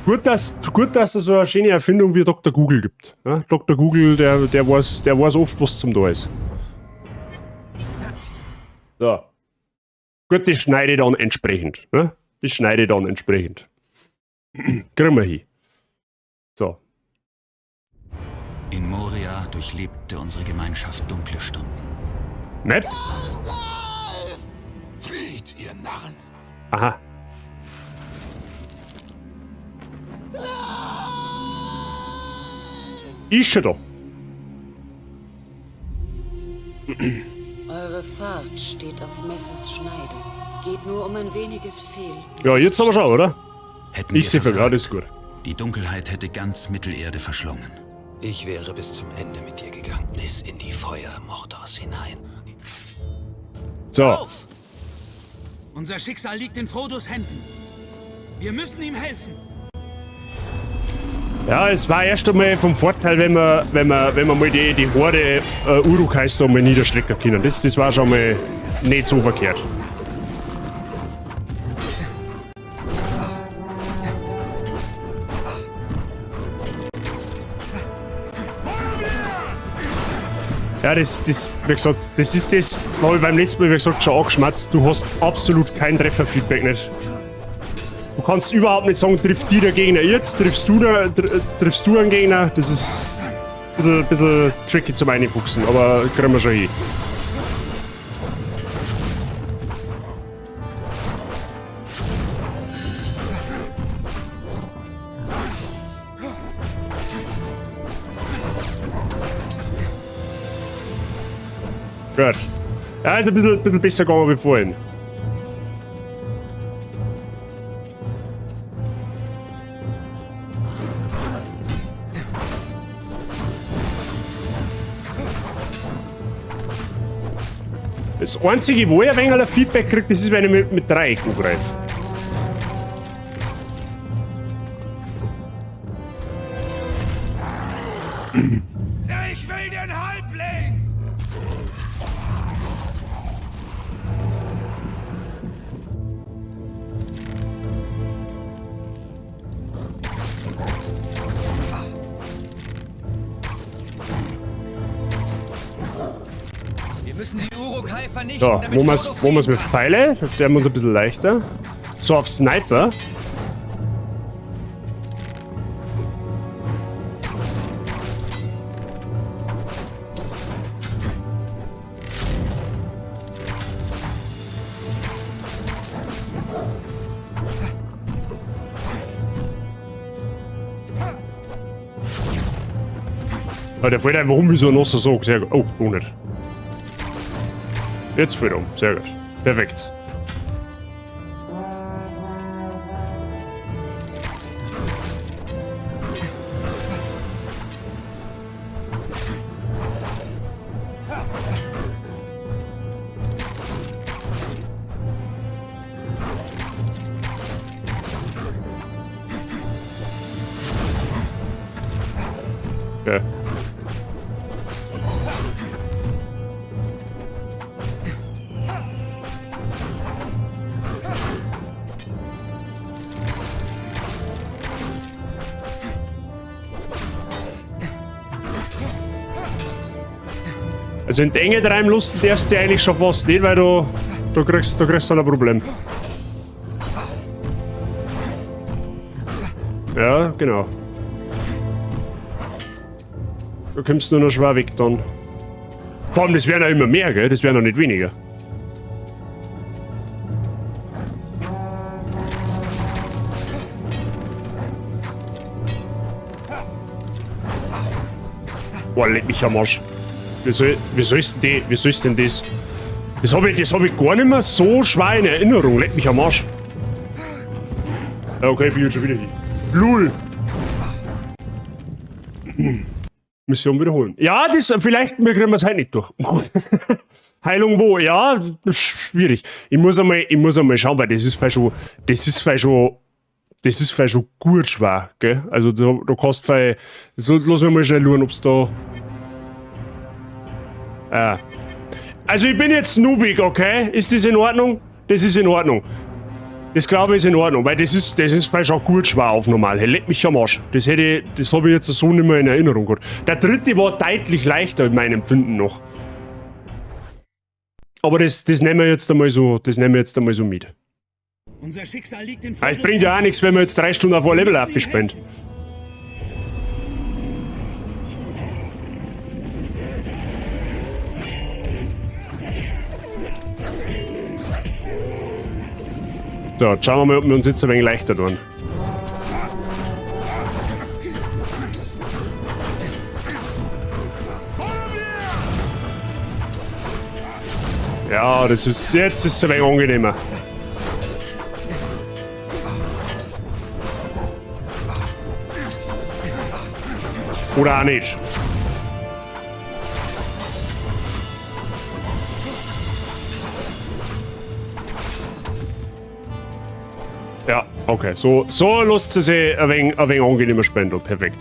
Gut, dass es so eine schöne Erfindung wie Dr. Google gibt. Ja, Dr. Google, der weiß oft, was zum da ist. So. Gut, das schneide ich dann entsprechend. Ne? Das schneide ich dann entsprechend. Kriegen wir hin. So. In Moria durchlebte unsere Gemeinschaft dunkle Stunden. Nett? Gandalf! Flieht, ihr Narren! Aha. Ist schon da. Eure Fahrt steht auf Messers Schneide. Geht nur um ein weniges Fehl. Ja, jetzt aber schon, oder? Hätten Ich wir sehe ja, versagt, das ist gut. Die Dunkelheit hätte ganz Mittelerde verschlungen. Ich wäre bis zum Ende mit dir gegangen, bis in die Feuer Mordors hinein. So. Auf! Unser Schicksal liegt in Frodos Händen. Wir müssen ihm helfen. Ja, es war erst einmal vom Vorteil, wenn wir mal die Horde Uruk-hais da mal niederstrecken können. Das war schon mal nicht so verkehrt. Ja, das, wie gesagt, das ist das, hab ich beim letzten Mal, wie gesagt, schon angeschmatzt. Du hast absolut kein Trefferfeedback nicht. Du kannst überhaupt nicht sagen, trifft die der Gegner jetzt, triffst du einen Gegner. Das ist ein bisschen tricky zum Einfuchsen, aber kriegen wir schon hin. Gut. Ja, ist ein bisschen besser gegangen wie vorhin. Das Einzige, wo ich ein wenig ein Feedback kriege, das ist, wenn ich mit Dreieck angreife. Ich will den Halbling! Wir müssen die Uruk-hai vernichten, So, damit Frodo wo wir's fliehen mit kann. Pfeile? Da werden wir uns ein bisschen leichter. So, auf Sniper. Ah, der fällt einfach um wie so ein nasser Sack. Sehr gut. Oh, doch nicht. Jetzt fällt er um. Sehr gut. Perfekt. Okay. Also in die Enge reinlassen darfst du eigentlich schon fast nicht, weil du kriegst dann ein Problem. Ja, genau. Da kommst du nur noch schwer weg dann. Vor allem, das werden ja immer mehr, gell? Das werden ja nicht weniger. Boah, leck mich am Arsch. Wie soll denn das? Das hab ich gar nicht mehr so schwer in Erinnerung. Leck mich am Arsch. Ja, okay, ich bin jetzt schon wieder hier. Lul! Mission wiederholen. Ja, das, vielleicht kriegen wir's heute nicht durch. Heilung wo? Ja, das ist schwierig. Ich muss einmal schauen, weil das ist vielleicht schon, das ist vielleicht schon, das ist vielleicht schon gut schwer, gell? Also da kannst du vielleicht, so, lass mich mal schnell schauen, ob's da. Also ich bin jetzt noobig, okay? Ist das in Ordnung? Das ist in Ordnung. Das glaube ich ist in Ordnung, weil das ist vielleicht auch gut schwer auf normal. Hey, leck mich am Arsch. Das habe ich jetzt so nicht mehr in Erinnerung gehabt. Der dritte war deutlich leichter in meinem Empfinden noch. Aber das nehmen wir jetzt einmal so, das nehmen wir jetzt einmal so mit. Unser Schicksal liegt in Ah, es bringt ja auch nichts, wenn wir jetzt 3 Stunden auf ein Level aufspenden. So, schauen wir mal, ob wir uns jetzt ein wenig leichter tun. Ja, das ist, jetzt ist es ein wenig angenehmer. Oder auch nicht. Ja, okay. So lässt sie sich ein wenig angenehmer spenden. Perfekt.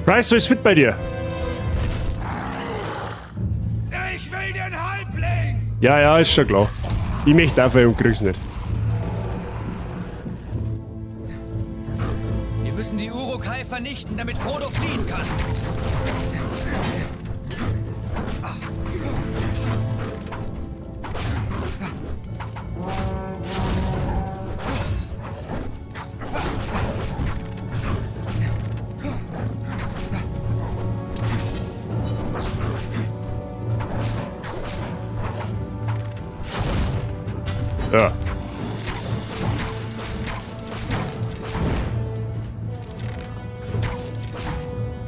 Bryce, so ist fit bei dir. Ich will den Halbling! Ja, ja, ist schon klar. Ich möchte einfach und krieg's nicht. Wir müssen die Uruk-hai vernichten, damit Frodo fliehen kann. Ja.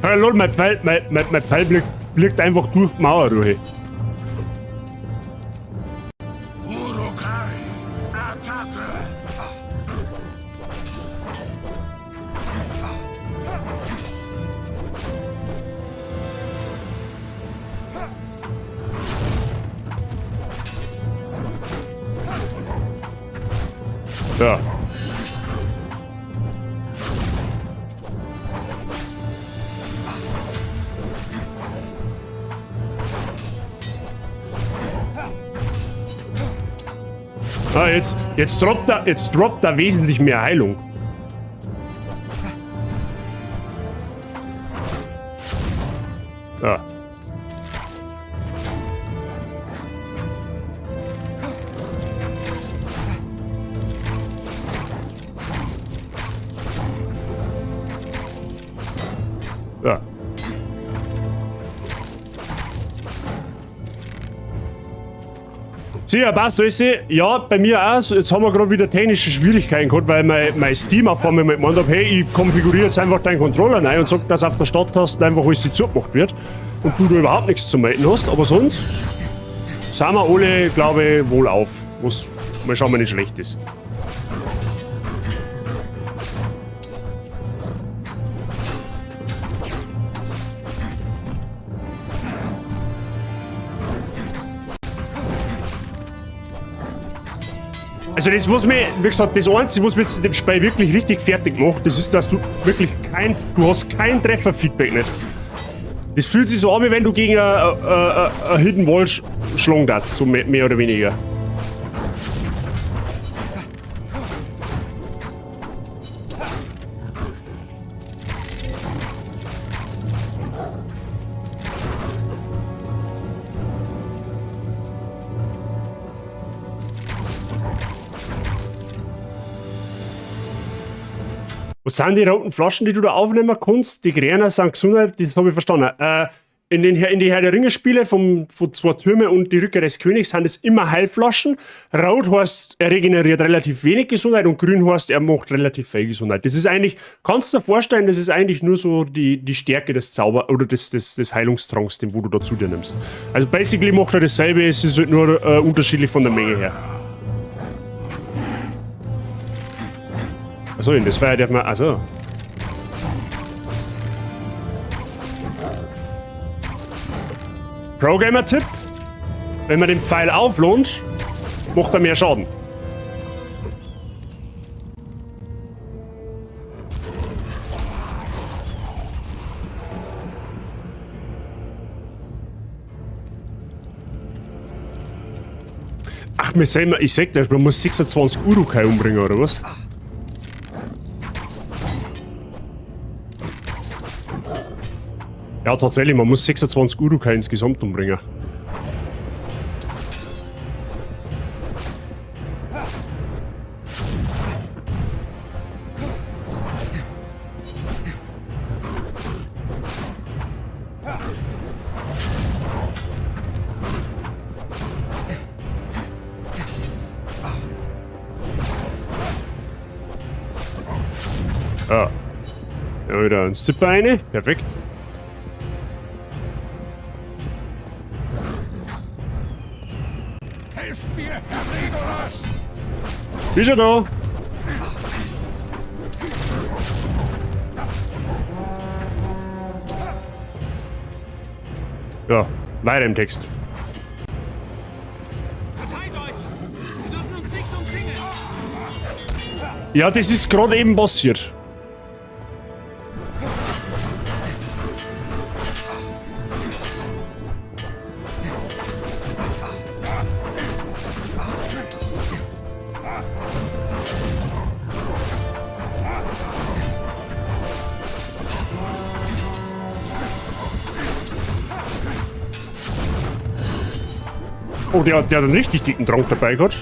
Hey, lol, mein Pfeil blickt einfach durch die Mauer durch. Uruk-hai, Attacke! Ja. Ah, jetzt droppt er wesentlich mehr Heilung. Ja. Ja. Sicher, passt alles. Ja, bei mir auch. Jetzt haben wir gerade wieder technische Schwierigkeiten gehabt, weil mein Steam auf einmal mal gemeint hat, hey, ich konfiguriere jetzt einfach deinen Controller rein und sag, dass auf der Starttaste einfach alles zugemacht wird und du da überhaupt nichts zu melden hast. Aber sonst sind wir alle, glaube ich, wohl auf. Was mal schauen, nicht schlecht ist. Also das, was mir, wie gesagt, das Einzige, was mir jetzt in dem Spiel wirklich richtig fertig macht, das ist, dass du wirklich du hast kein Trefferfeedback nicht. Das fühlt sich so an, wie wenn du gegen eine Hidden Wall schlagen darfst, so mehr oder weniger. Was sind die roten Flaschen, die du da aufnehmen kannst? Die Gräner sind Gesundheit, das habe ich verstanden. In die Herr der Ringe-Spiele von Zwei Türme und die Rückkehr des Königs sind es immer Heilflaschen. Rot heißt, er regeneriert relativ wenig Gesundheit und grün heißt, er macht relativ viel Gesundheit. Das ist eigentlich, kannst du dir vorstellen, das ist eigentlich nur so die Stärke des Zauber- oder des Heilungstranks, den wo du da zu dir nimmst. Also basically macht er dasselbe, es ist halt nur unterschiedlich von der Menge her. Achso, in das Feuer darf man. Achso. Pro-Gamer-Tipp: Wenn man den Pfeil auflohnt, macht er mehr Schaden. Ach, mir selber, ich sag dir, man muss 26 Urukai umbringen, oder was? Ja, tatsächlich, man muss 26 Urukai insgesamt umbringen. Ja. Ja, wieder ein Zipper eine. Perfekt. Helft mir, Herr Legolas! Bist du da? Ja, weiter im Text. Verteilt euch! Sie dürfen uns nicht umzingeln! Ja, das ist gerade eben passiert. Oh, der hat einen richtig dicken Trank dabei gehabt.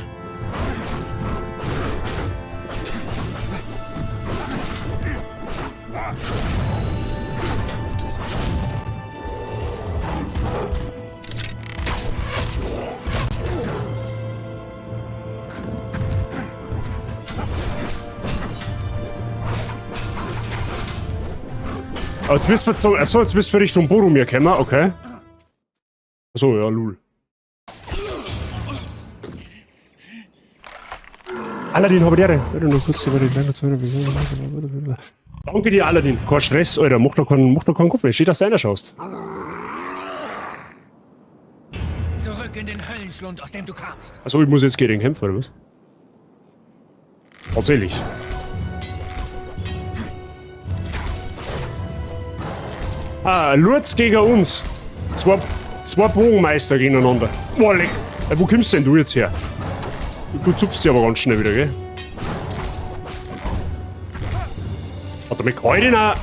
Ah, jetzt müssen wir zum, achso, jetzt müssen wir Richtung Boromir kommen, okay. Achso, ja, lul. Aladdin, habe die Ehre. Nur kurz über die Danke dir, Aladdin. Kein Stress, Alter. Mach doch keinen, mach doch keinen Kopf. Steht, dass du einer schaust. Zurück in den Höllenschlund, aus dem du kamst. Achso, ich muss jetzt gegen den kämpfen, oder was? Tatsächlich. Ah, Lurz gegen uns. Zwei Bogenmeister gegeneinander. Boah, leck. Wo kommst denn du jetzt her? Du zupfst dich aber ganz schnell wieder, gell? Warte mal, kann ich den auch...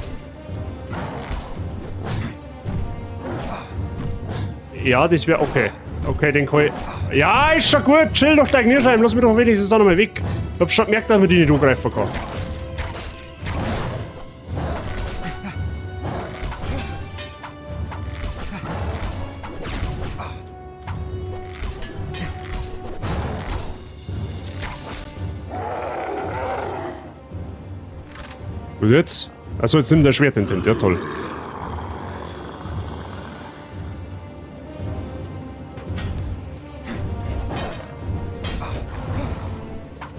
Ja, das wäre okay. Okay, den kann ich... Ja, ist schon gut. Chill doch dein Knirschheim. Lass mich doch wenigstens auch nochmal weg. Ich hab schon gemerkt, dass man die nicht angreifen kann. Und jetzt? Achso, jetzt nimmt er Schwert in den Hand. Ja, toll.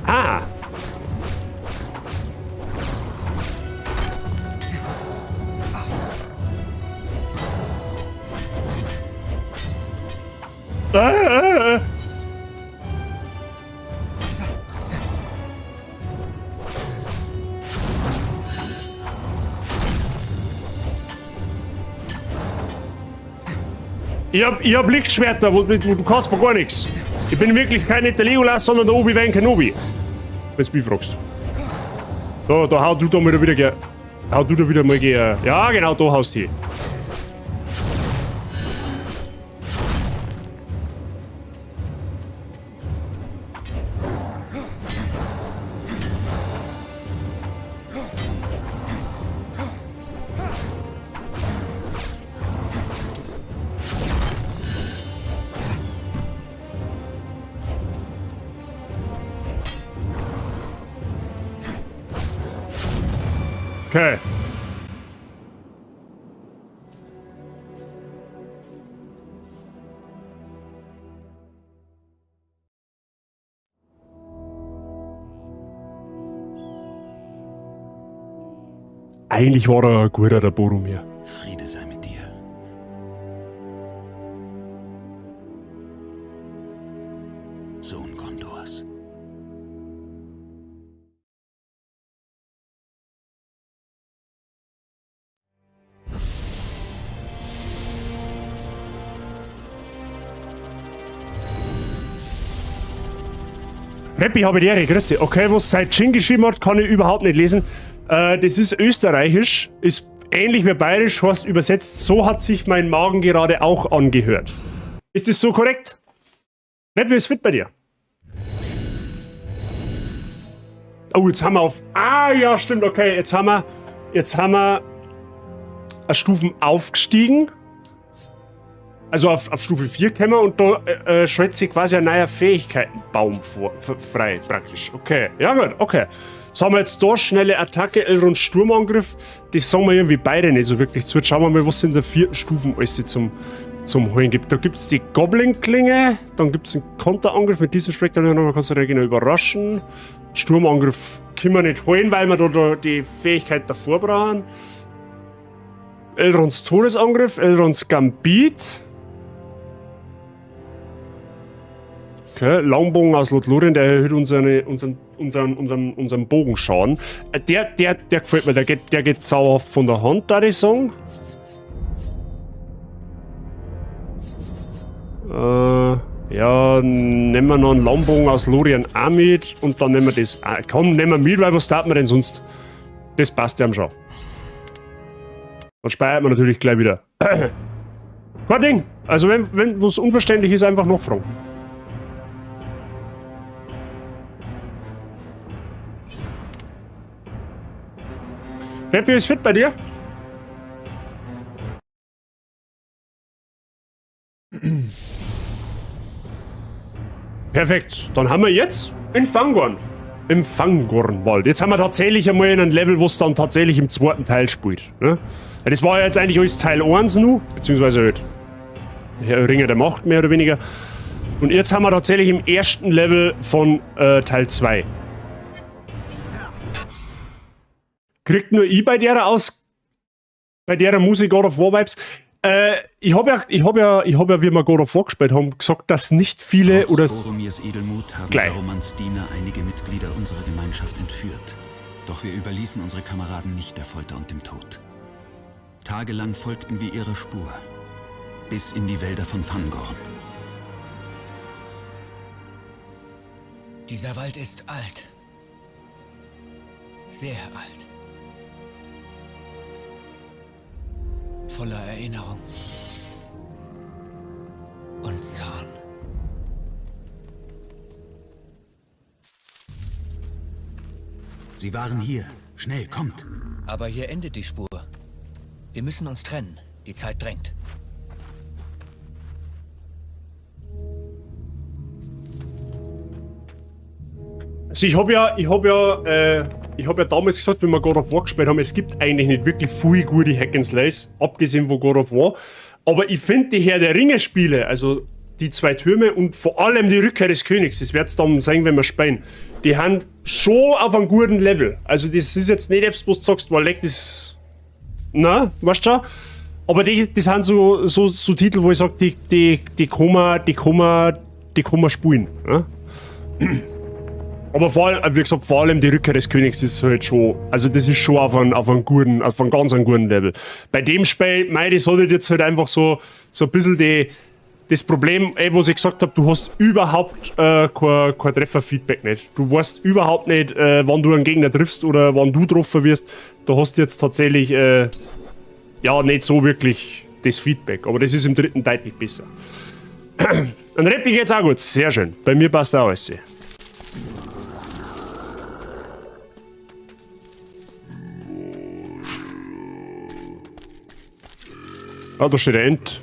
Ah! Ah! Ich hab Lichtschwerter, wo du kannst mir gar nichts. Ich bin wirklich kein der Legolas, sondern der Obi-Wan Kenobi. Wenn du mich fragst. Da hau du da mal wieder. Hau du da wieder mal ge. Ja, genau, da haust du hin. Okay. Eigentlich war er ein guter, der Boromir. Friede sei mit dir. Sohn Gondors. Reppi, habe die Ehre, grüß dich. Okay, was seit Chin geschrieben hat, kann ich überhaupt nicht lesen. Das ist österreichisch, ist ähnlich wie bayerisch, heißt übersetzt, so hat sich mein Magen gerade auch angehört. Ist das so korrekt? Reppi, ist fit bei dir? Oh, jetzt haben wir auf... Ah, ja, stimmt, okay. Jetzt haben wir eine Stufen aufgestiegen. Also auf Stufe 4 kommen wir und da schaltet sich quasi ein neuer Fähigkeitenbaum frei, praktisch. Okay, ja gut, okay. So haben wir jetzt da schnelle Attacke, Elrond Sturmangriff. Das sagen wir irgendwie beide nicht so wirklich zu. Jetzt schauen wir mal, was es in der 4. Stufe alles zum Holen gibt. Da gibt es die Goblin-Klinge, dann gibt es einen Konterangriff. Mit diesem Spektrum kannst du den Gegner überraschen. Sturmangriff können wir nicht holen, weil wir da die Fähigkeit davor brauchen. Elronds Todesangriff, Elronds Gambit. Okay, Langbogen aus Lothlorien, der erhöht unseren Bogenschaden. Der gefällt mir, der geht sauerhaft von der Hand, da ich sagen. Ja, nehmen wir noch einen Langbogen aus Lorien auch mit und dann nehmen wir das. Komm, nehmen wir mit, weil was tat man denn sonst? Das passt ja schon. Dann speichert man natürlich gleich wieder. Kein Ding. Also wenn was unverständlich ist, einfach nachfragen. Happy ist fit bei dir? Perfekt. Dann haben wir jetzt in Fangorn. Im Fangornwald. Jetzt haben wir tatsächlich einmal in einem Level, wo es dann tatsächlich im zweiten Teil spielt. Ne? Ja, das war ja jetzt eigentlich alles Teil 1 nur, beziehungsweise halt Herr Ringe der Macht mehr oder weniger. Und jetzt haben wir tatsächlich im ersten Level von Teil 2. Kriegt nur ich bei der aus, bei der Musik God of War Vibes. Ich hab ja, wie wir God of War gespielt haben, gesagt, dass nicht viele oder Boromirs Edelmut haben gleich. Sarumans Diener einige Mitglieder unserer Gemeinschaft entführt. Doch wir überließen unsere Kameraden nicht der Folter und dem Tod. Tagelang folgten wir ihrer Spur, bis in die Wälder von Fangorn. Dieser Wald ist alt. Sehr alt. Voller Erinnerung. Und Zorn. Sie waren hier. Schnell, kommt. Aber hier endet die Spur. Wir müssen uns trennen. Die Zeit drängt. Also ich hab ja damals gesagt, wenn wir God of War gespielt haben, es gibt eigentlich nicht wirklich viel gute Hack and Slays, abgesehen von God of War. Aber ich finde die Herr der Ringe Spiele, also die zwei Türme und vor allem die Rückkehr des Königs, das wird's dann sein, wenn wir spielen, die haben schon auf einem guten Level. Also das ist jetzt nicht etwas, wo du sagst, wow, leck, das... Na, weißt du schon? Aber die, das sind so Titel, wo ich sag, die kann man spielen. Ne? Aber vor allem, wie gesagt, vor allem die Rückkehr des Königs ist halt schon, also das ist schon auf einem guten, auf einem ganz einen guten Level. Bei dem Spiel, mei, das hat halt jetzt halt einfach so ein bisschen das Problem, ey, was ich gesagt habe, du hast überhaupt kein Trefferfeedback nicht. Du weißt überhaupt nicht, wann du einen Gegner triffst oder wann du getroffen wirst. Da hast du jetzt tatsächlich, ja, nicht so wirklich das Feedback. Aber das ist im dritten deutlich besser. Ein Reppi geht's auch gut, sehr schön. Bei mir passt auch alles. Ah, da steht der Ent.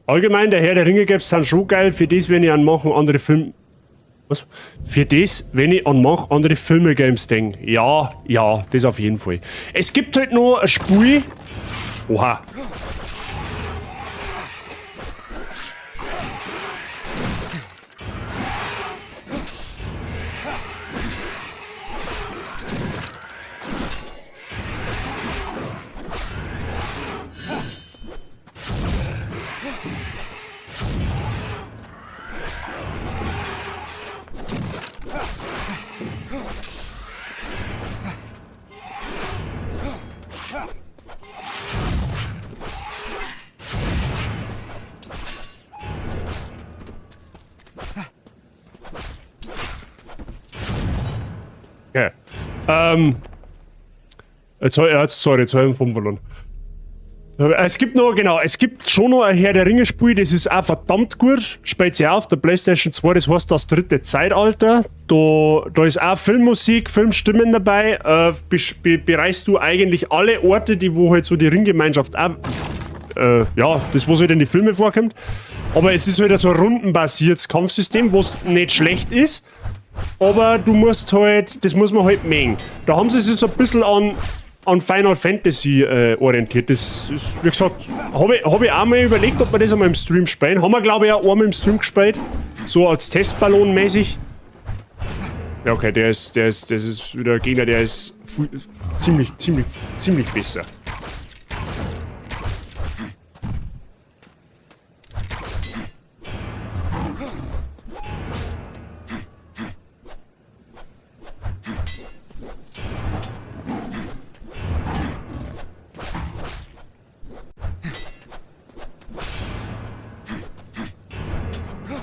Allgemein, der Herr der Ringe Games sind schon geil. Für das, wenn ich an manchen andere Filme... Was? Für das, wenn ich an manch andere Filme Games denke. Ja, ja, das auf jeden Fall. Es gibt halt noch ein Spiel... Oha. Jetzt, jetzt, sorry, jetzt hab ich den Faden verloren. Es gibt noch, genau, es gibt schon noch ein Herr der Ringe-Spiel, das ist auch verdammt gut. Speziell auf der PlayStation 2, das heißt das dritte Zeitalter. Da ist auch Filmmusik, Filmstimmen dabei. Bereist du eigentlich alle Orte, die wo halt so die Ringgemeinschaft auch, ja, das wo halt in die Filme vorkommt. Aber es ist halt so ein rundenbasiertes Kampfsystem, was nicht schlecht ist. Aber du musst halt, das muss man halt mengen. Da haben sie sich so ein bisschen an Final Fantasy orientiert. Das ist, wie gesagt, habe ich, hab ich auch mal überlegt, ob wir das einmal im Stream spielen. Haben wir, glaube ich, auch einmal im Stream gespielt. So als Testballon mäßig. Ja, okay, das ist wieder ein Gegner, der ist ziemlich, ziemlich, ziemlich besser.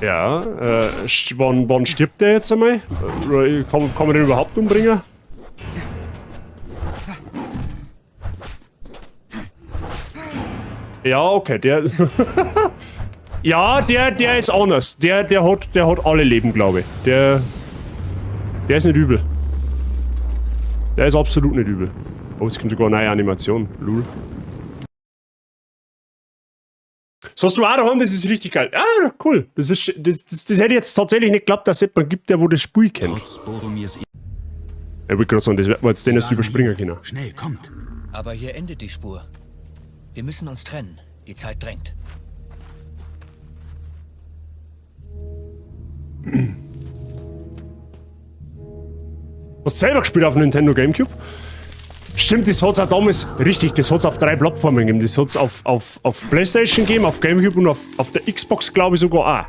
Ja, wann stirbt der jetzt einmal? Kann man den überhaupt umbringen? Ja, okay, der... Ja, der ist anders. Der hat alle Leben, glaube ich. Der ist nicht übel. Der ist absolut nicht übel. Oh, jetzt kommt sogar eine neue Animation. Lul. Das hast du auch daheim, das ist richtig geil. Ah, cool. Das hätte ich jetzt tatsächlich nicht geglaubt, dass es jemanden gibt, der wo das Spiel kennt. Trotz Boromirs Ich wollte gerade sagen, das wird man jetzt den erst überspringen können. Schnell, kommt. Aber hier endet die Spur. Wir müssen uns trennen. Die Zeit drängt. Hast du selber gespielt auf Nintendo Gamecube? Stimmt, das hat's auch damals, richtig, das hat's auf 3 Plattformen gegeben. Das hat's auf PlayStation gegeben, auf Gamecube und auf der Xbox, glaub ich, sogar auch.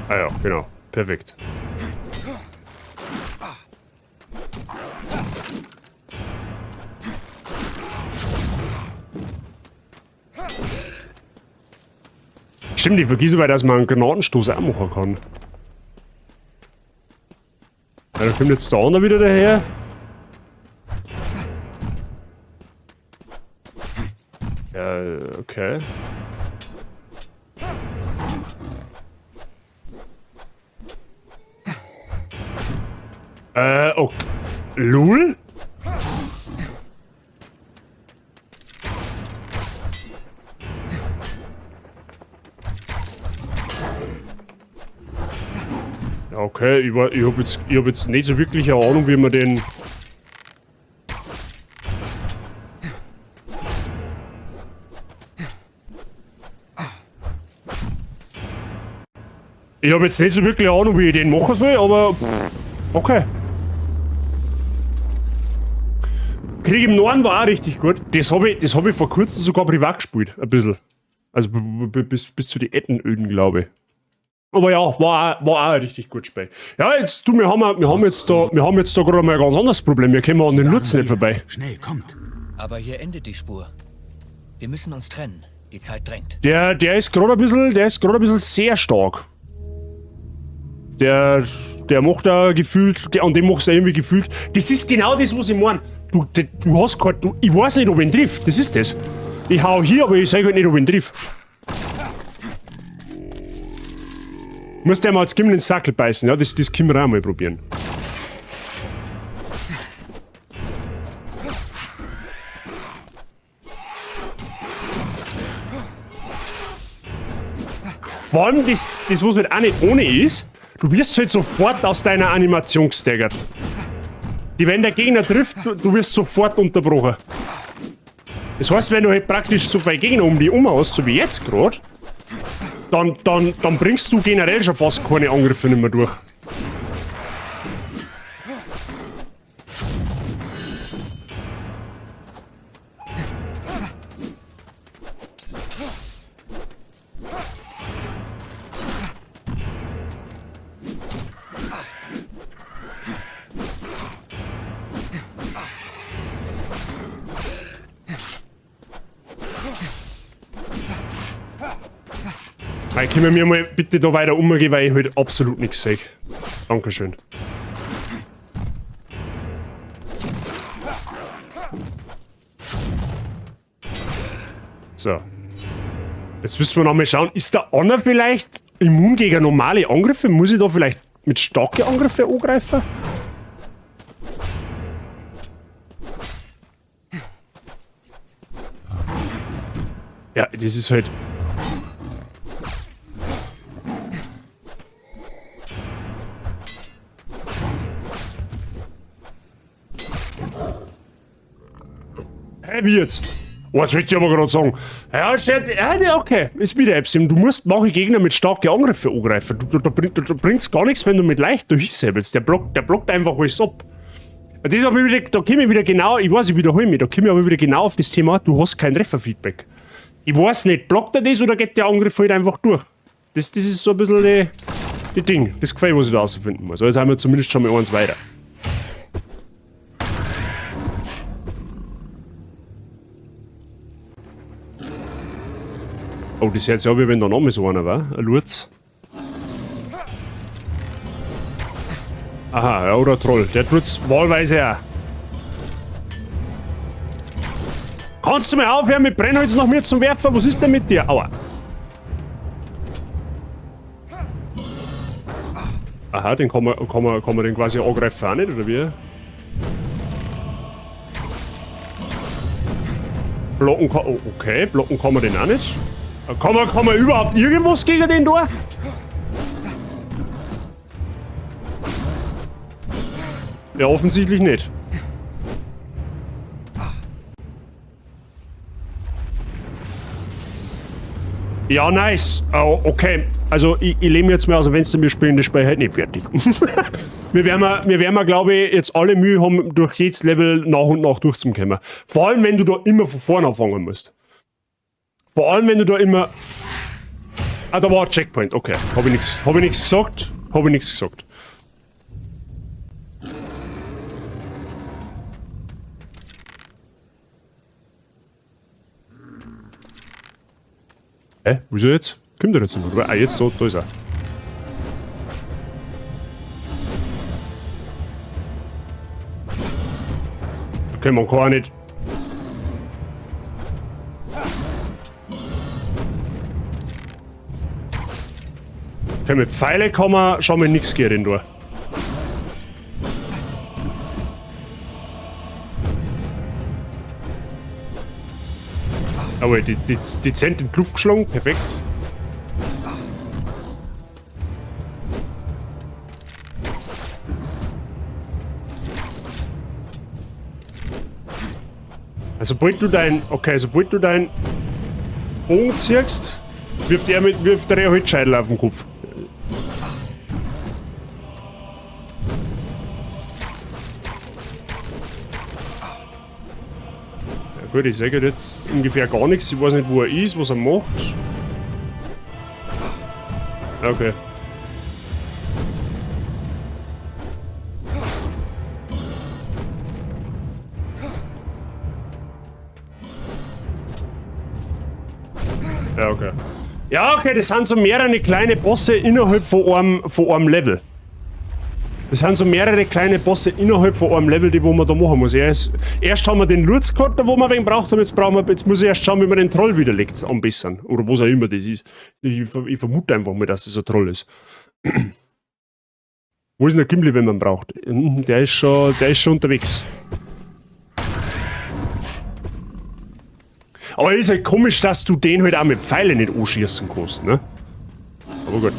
Ah ja, genau. Perfekt. Stimmt, ich vergesse dabei, dass man einen Granatenstoß auch machen kann. Ja, da kommt jetzt der andere wieder daher. Ja, okay. Okay. Lul? Ja, okay, ich hab jetzt nicht so wirklich eine Ahnung, wie man den... Ich hab jetzt nicht so wirklich eine Ahnung, wie ich den machen soll, aber... Okay. Krieg im Norden war auch richtig gut. Das hab ich vor kurzem sogar privat gespielt. Ein bisschen. Also bis zu den Ettenöden, glaube ich. Aber ja, war auch ein richtig gutes Spiel. Ja, jetzt, du, wir haben jetzt da gerade mal ein ganz anderes Problem. Wir kommen an den Lutz nicht vorbei. Schnell, kommt. Aber hier endet die Spur. Wir müssen uns trennen. Die Zeit drängt. Der ist gerade ein bisschen, der ist gerade ein bisschen sehr stark. Der macht da gefühlt, an dem machst du irgendwie gefühlt. Das ist genau das, was ich meine. Du, du hast kein, du, ich weiß nicht, ob ich ihn triff. Das ist das. Ich hau hier, aber ich sag halt nicht, ob ich ihn triff. Muss der mal als Gimmel ins Sackel beißen, ja? Das können wir auch mal probieren. Vor allem, das was halt auch nicht ohne ist, du wirst halt sofort aus deiner Animation gestaggert. Wenn der Gegner trifft, du wirst sofort unterbrochen. Das heißt, wenn du halt praktisch so viele Gegner um die hast, so wie jetzt grad, dann bringst du generell schon fast keine Angriffe mehr durch. Weil können wir mal bitte da weiter umgehen, weil ich halt absolut nichts sehe. Dankeschön. So. Jetzt müssen wir noch mal schauen, ist der Anna vielleicht immun gegen normale Angriffe? Muss ich da vielleicht mit starken Angriffen angreifen? Ja, das ist halt... Hä, wie jetzt? Oh, jetzt wollte ich aber gerade sagen. Ja, steht, ja, okay, ist wieder Epsim. Du musst manche Gegner mit starken Angriffen angreifen. Da bringt's gar nichts, wenn du mit leicht durchsäbelst. Der blockt einfach alles ab. Das ist aber wieder, da komme ich wieder genau, ich weiß, ich wiederhole mich, da komme ich aber wieder genau auf das Thema, du hast kein Trefferfeedback. Ich weiß nicht, blockt er das oder geht der Angriff halt einfach durch? Das ist so ein bisschen die Ding, das Gefälle, was ich da rausfinden muss. Also jetzt haben wir zumindest schon mal eins weiter. Oh, das hört sich an, wie wenn da noch mal so einer war. Ein Lurz. Aha, ja, oder ein Troll. Der tut's wahlweise auch. Kannst du mal aufhören mit Brennholz nach mir zum Werfen? Was ist denn mit dir? Aua. Aha, den kann man den quasi angreifen auch nicht, oder wie? Blocken kann... Oh, okay, blocken kann man den auch nicht. Kann man überhaupt irgendwas gegen den da? Ja, offensichtlich nicht. Ja, nice. Oh, okay. Also, ich lehne mir jetzt mal aus dem Fenster, wir spielen das Spiel halt nicht fertig. Wir werden, glaube ich, jetzt alle Mühe haben, durch jedes Level nach und nach durchzukommen. Vor allem, wenn du da immer von vorne anfangen musst. Vor allem, wenn du da immer... Ah, da war ein Checkpoint. Okay. Hab ich nichts gesagt? Hab ich nichts gesagt. Hä? Wieso jetzt? Kommt der jetzt nicht mehr? Ah, jetzt, da ist er. Okay, man kann auch nicht... Okay, mit Pfeile kann man schon mal nichts gehen da. Aber die dezent in die Luft geschlagen, perfekt. Also sobald du dein. Okay, sobald du dein Bogen ziehst, wirft er halt Scheitel auf den Kopf. Ja gut, ich sage jetzt ungefähr gar nichts. Ich weiß nicht, wo er ist, was er macht. Okay. Ja, okay. Ja, okay, das sind so mehrere kleine Bosse innerhalb von einem Level. Das sind so mehrere kleine Bosse innerhalb von einem Level, die wo man da machen muss. Erst haben wir den Lurz gehabt, wo wir wen braucht haben, jetzt muss ich erst schauen, wie man den Troll widerlegt am besten. Oder was auch immer das ist. Ich vermute einfach mal, dass das ein Troll ist. Wo ist denn der Gimli, wenn man ihn braucht? Der ist schon unterwegs. Aber ist halt komisch, dass du den halt auch mit Pfeilen nicht anschießen kannst, ne? Aber gut.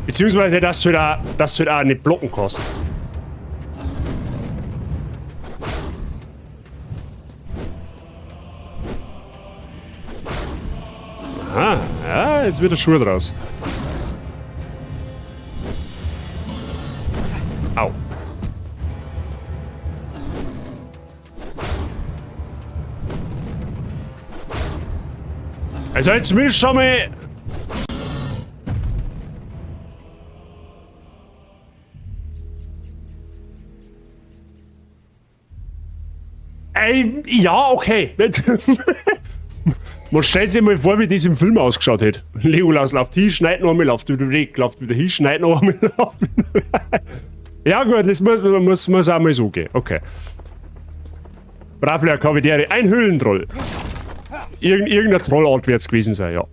Beziehungsweise, dass du halt auch nicht blocken kannst. Aha, ja, jetzt wird der Schuh draus. Au. Also jetzt will ich schon mal... Ey, ja, okay. Man stellt sich mal vor, wie das im Film ausgeschaut hätte. Legolas läuft hin, schneit noch einmal, läuft wieder weg, läuft wieder hin, schneit noch einmal, läuft wieder weg. Ja gut, das muss auch mal so gehen. Okay. Bravler Kavidere, ein Höhlentroll. Irgendeine Trollart wird's gewesen sein, ja.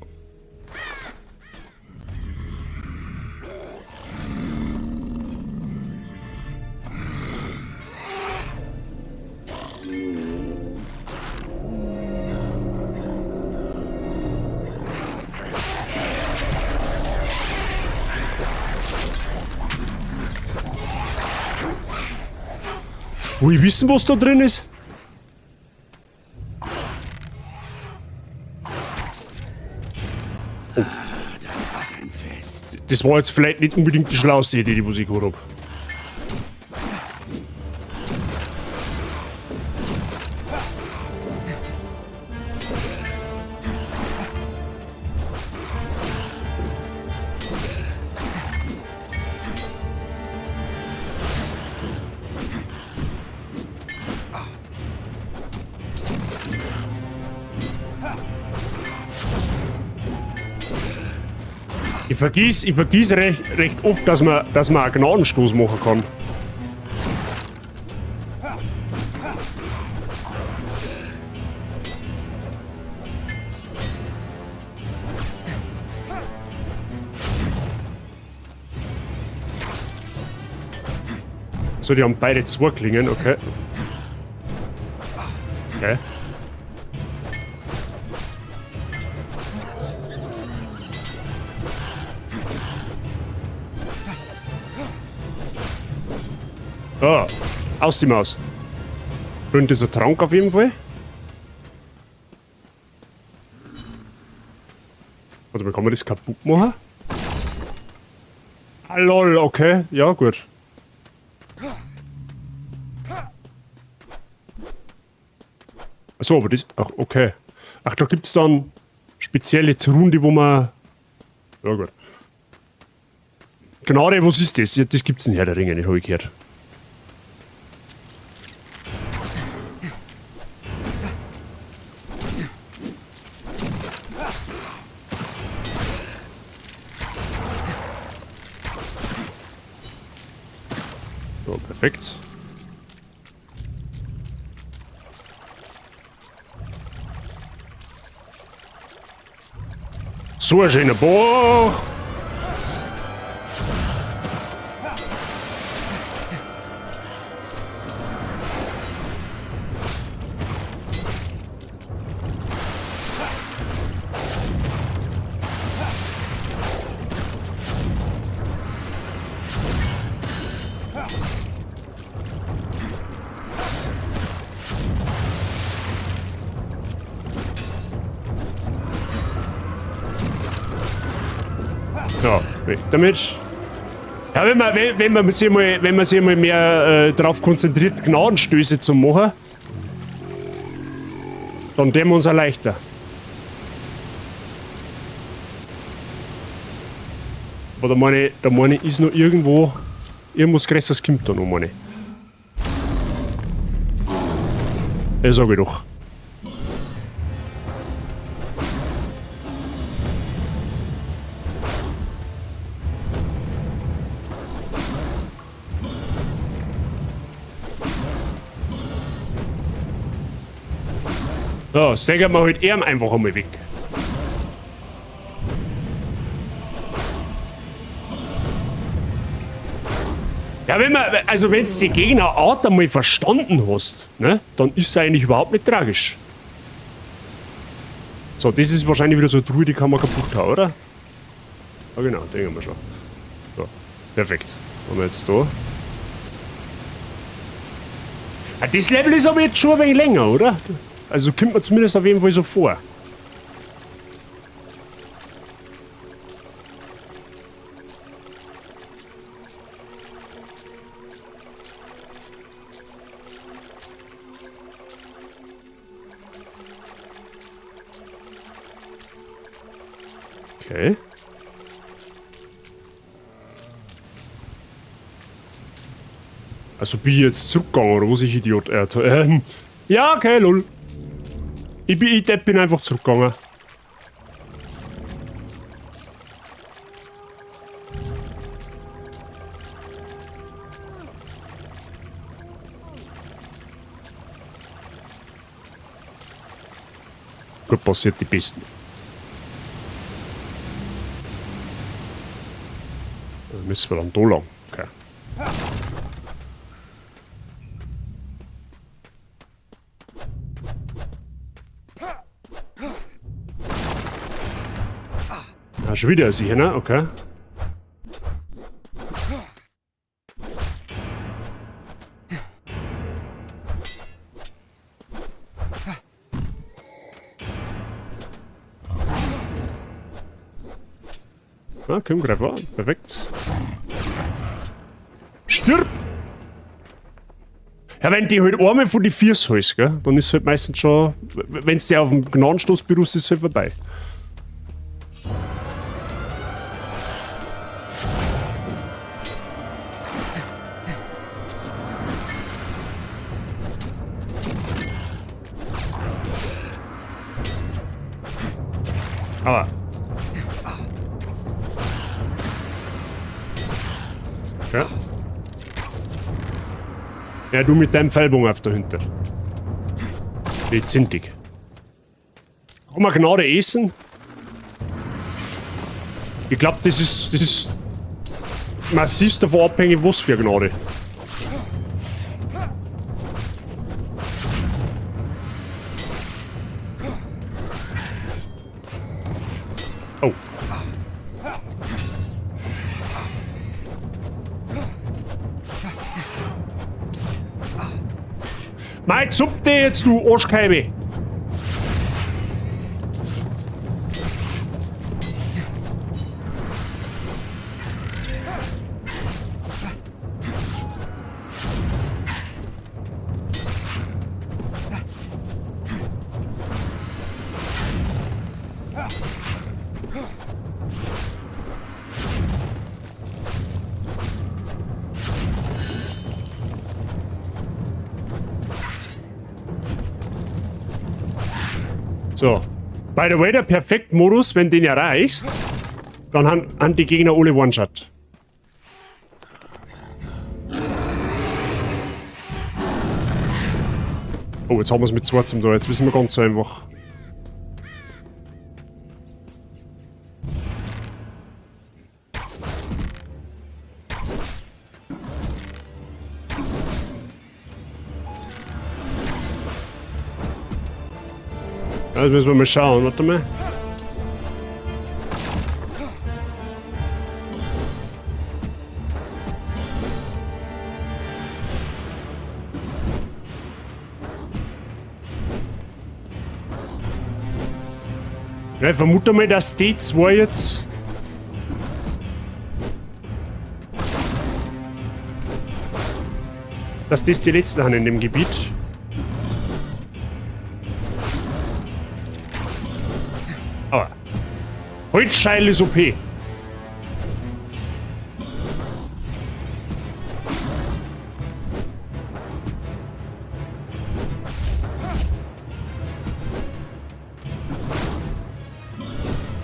Will ich wissen, was da drin ist? Oh. Das war ein Fest. Das war jetzt vielleicht nicht unbedingt die schlauste Idee, die ich gehabt hab. Ich vergiss recht oft, dass man einen Gnadenstoß machen kann. So, die haben beide zwei Klingen, okay. Okay. Ah, aus die Maus. Und dieser Trank auf jeden Fall. Warte mal, kann man das kaputt machen? Ah, lol, okay. Ja, gut. Achso, aber das... Ach, okay. Ach, da gibt's dann spezielle Truhen, die wo man... Ja, gut. Gnade, was ist das? Ja, das gibt's in Herr der Ringe, nicht, hab ich gehört. So, perfekt. So ein schöner Bach. Ja, weg damit. Ja, wenn man sich mal mehr darauf konzentriert, Gnadenstöße zu machen, dann tun wir uns auch leichter. Aber da meine ich, ist noch irgendwo, irgendwas Größeres kommt da noch, meine ich. Ja, sag ich doch. So, sägen wir halt ihm einfach einmal weg. Ja, wenn man, also wenn du die Gegnerart einmal verstanden hast, ne, dann ist es eigentlich überhaupt nicht tragisch. So, das ist wahrscheinlich wieder so eine Truhe, die kann man kaputt hauen, oder? Ja, genau, denken wir schon. So, perfekt. Haben wir jetzt da. Ah, das Level ist aber jetzt schon ein wenig länger, oder? Also kommt man zumindest auf jeden Fall so vor. Okay. Also bin ich jetzt zurückgegangen, oder was ich Idiot? Ja, okay, lol. Ich bin einfach zurückgegangen. Gut, passiert die Besten. Dann müssen wir dann da lang. Okay. Ah, schon wieder sicher, ne? Okay. Ah, komm gerade vor. Perfekt. Stirb! Ja, wenn die halt einmal von die Füße holst, gell, dann ist halt meistens schon, wenn's dir auf dem Gnadenstoß berufst, ist es halt vorbei. Aber. Ja. Ja, du mit deinem Pfeilbogen auf dahinter. Die zintig. Kann man Gnade essen? Ich glaube, das ist massiv davon abhängig, was für Gnade. Oh. Mei, zupp dich jetzt, du Arschkeibe! So. By the way, der Perfekt-Modus, wenn du den erreichst, dann haben die Gegner alle One-Shot. Oh, jetzt haben wir's mit 2 zum Tor. Jetzt wissen wir ganz einfach. Das müssen wir mal schauen, warte mal. Ja, ich vermute mal, dass die zwei jetzt... dass das die letzten sind in dem Gebiet. Aber Holzscheil ist OP. Ja,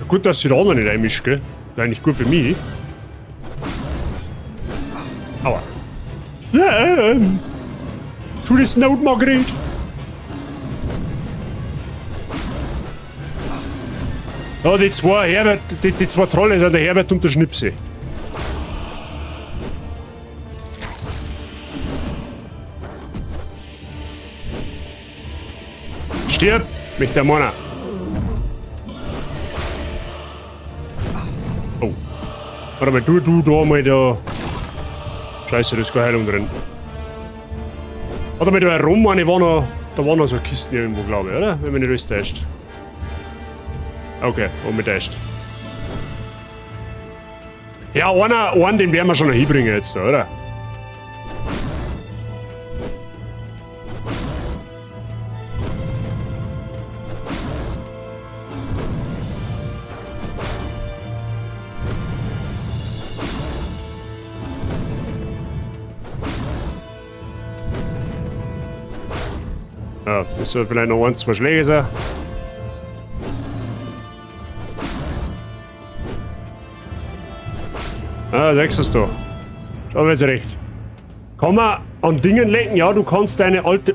gut, dass sie da auch noch nicht einmischt, gell? Ist eigentlich gut für mich. Aua. Ja, Tu das not, Margret. Ja, die zwei Herbert, die zwei Trolle sind der Herbert und der Schnipsi. Stirb, mich der Mann. Oh. Warte mal, du da mal da. Scheiße, da ist keine Heilung drin. Warte mal, da herum, meine, war noch, da waren noch so Kisten irgendwo, glaube ich, oder? Wenn mich nicht alles täuscht. Okay, und mit täuscht. Ja, einen, den werden wir schon noch hinbringen jetzt, oder? Ja, das soll vielleicht noch ein, zwei Schläge sein. Ah, sechst du. Schau mir jetzt recht. Kann man an Dingen lecken? Ja, du kannst deine alte...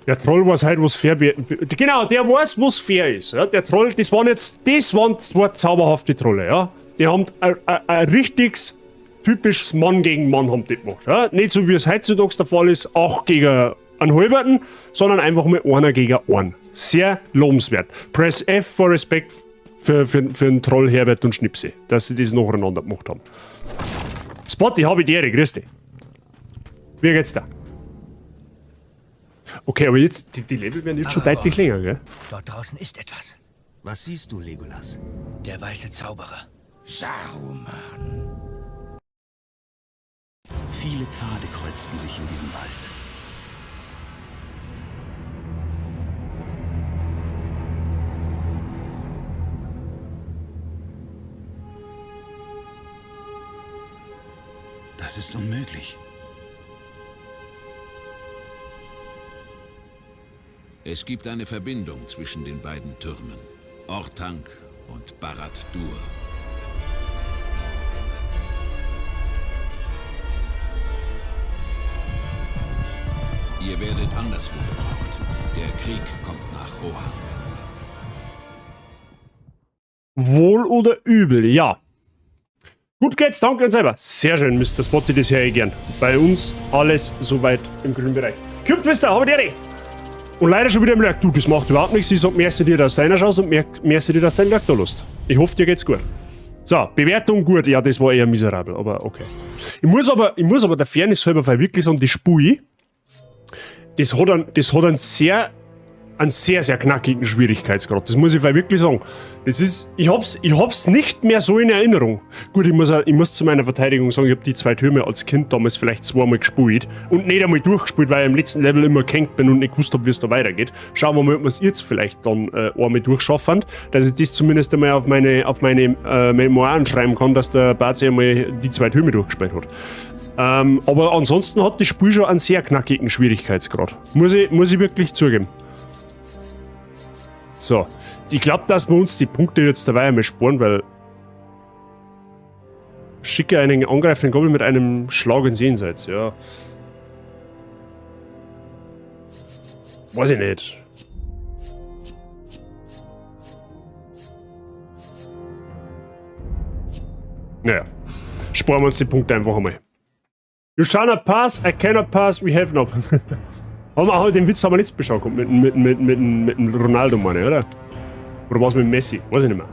Der Troll weiß halt, was fair... Genau, der weiß, was fair ist. Ja, der Troll, das waren jetzt... Das waren zwei zauberhafte Trolle, ja. Die haben ein richtiges, typisches Mann gegen Mann haben die gemacht. Ja? Nicht so, wie es heutzutage der Fall ist, 8 gegen einen Halberten, sondern einfach mal einer gegen einen. Sehr lobenswert. Press F for Respect für den Troll Herbert und Schnipsi, dass sie das nacheinander gemacht haben. Spotty, habe ich die Ehre, grüß dich. Wie geht's da? Okay, aber jetzt, die Level werden jetzt schon deutlich länger, gell? Dort draußen ist etwas. Was siehst du, Legolas? Der weiße Zauberer. Saruman. Viele Pfade kreuzten sich in diesem Wald. Das ist unmöglich. Es gibt eine Verbindung zwischen den beiden Türmen, Orthanc und Barad-dûr. Ihr werdet anderswo gebraucht. Der Krieg kommt nach Rohan. Wohl oder übel, ja. Gut geht's, danke und selber. Sehr schön, Mr. Spotty, das höre ich gern. Bei uns alles soweit im grünen Bereich. Cube Twister, habe die Ehre. Und leider schon wieder im Lurk. Du, das macht überhaupt nichts. Ich sag, merci dir, dass du reinschaust und merci dir, dass du deinen Lurk da lässt. Ich hoffe, dir geht's gut. So, Bewertung gut. Ja, das war eher miserabel, aber okay. Ich muss aber der Fairness halber wirklich sagen, die Spui, das hat einen sehr, sehr knackigen Schwierigkeitsgrad. Das muss ich wirklich sagen. Das ist, ich hab's nicht mehr so in Erinnerung. Gut, ich muss zu meiner Verteidigung sagen, ich hab die zwei Türme als Kind damals vielleicht zweimal gespielt und nicht einmal durchgespielt, weil ich im letzten Level immer gehängt bin und nicht gewusst hab, wie es da weitergeht. Schauen wir mal, ob wir es jetzt vielleicht dann einmal durchschaffen, dass ich das zumindest einmal auf meine Memoiren schreiben kann, dass der Bazi einmal die zwei Türme durchgespielt hat. Aber ansonsten hat das Spiel schon einen sehr knackigen Schwierigkeitsgrad. Muss ich wirklich zugeben. So, ich glaube, dass wir uns die Punkte jetzt dabei einmal sparen, weil... Schicke einen angreifenden Goblin mit einem Schlag ins Jenseits, ja. Weiß ich nicht. Naja, sparen wir uns die Punkte einfach einmal. You shall not pass, I cannot pass, we have no. Den Witz haben wir letztes Mal schon mit dem Ronaldo, meine ich, oder? Oder was mit Messi? Weiß ich nicht mehr.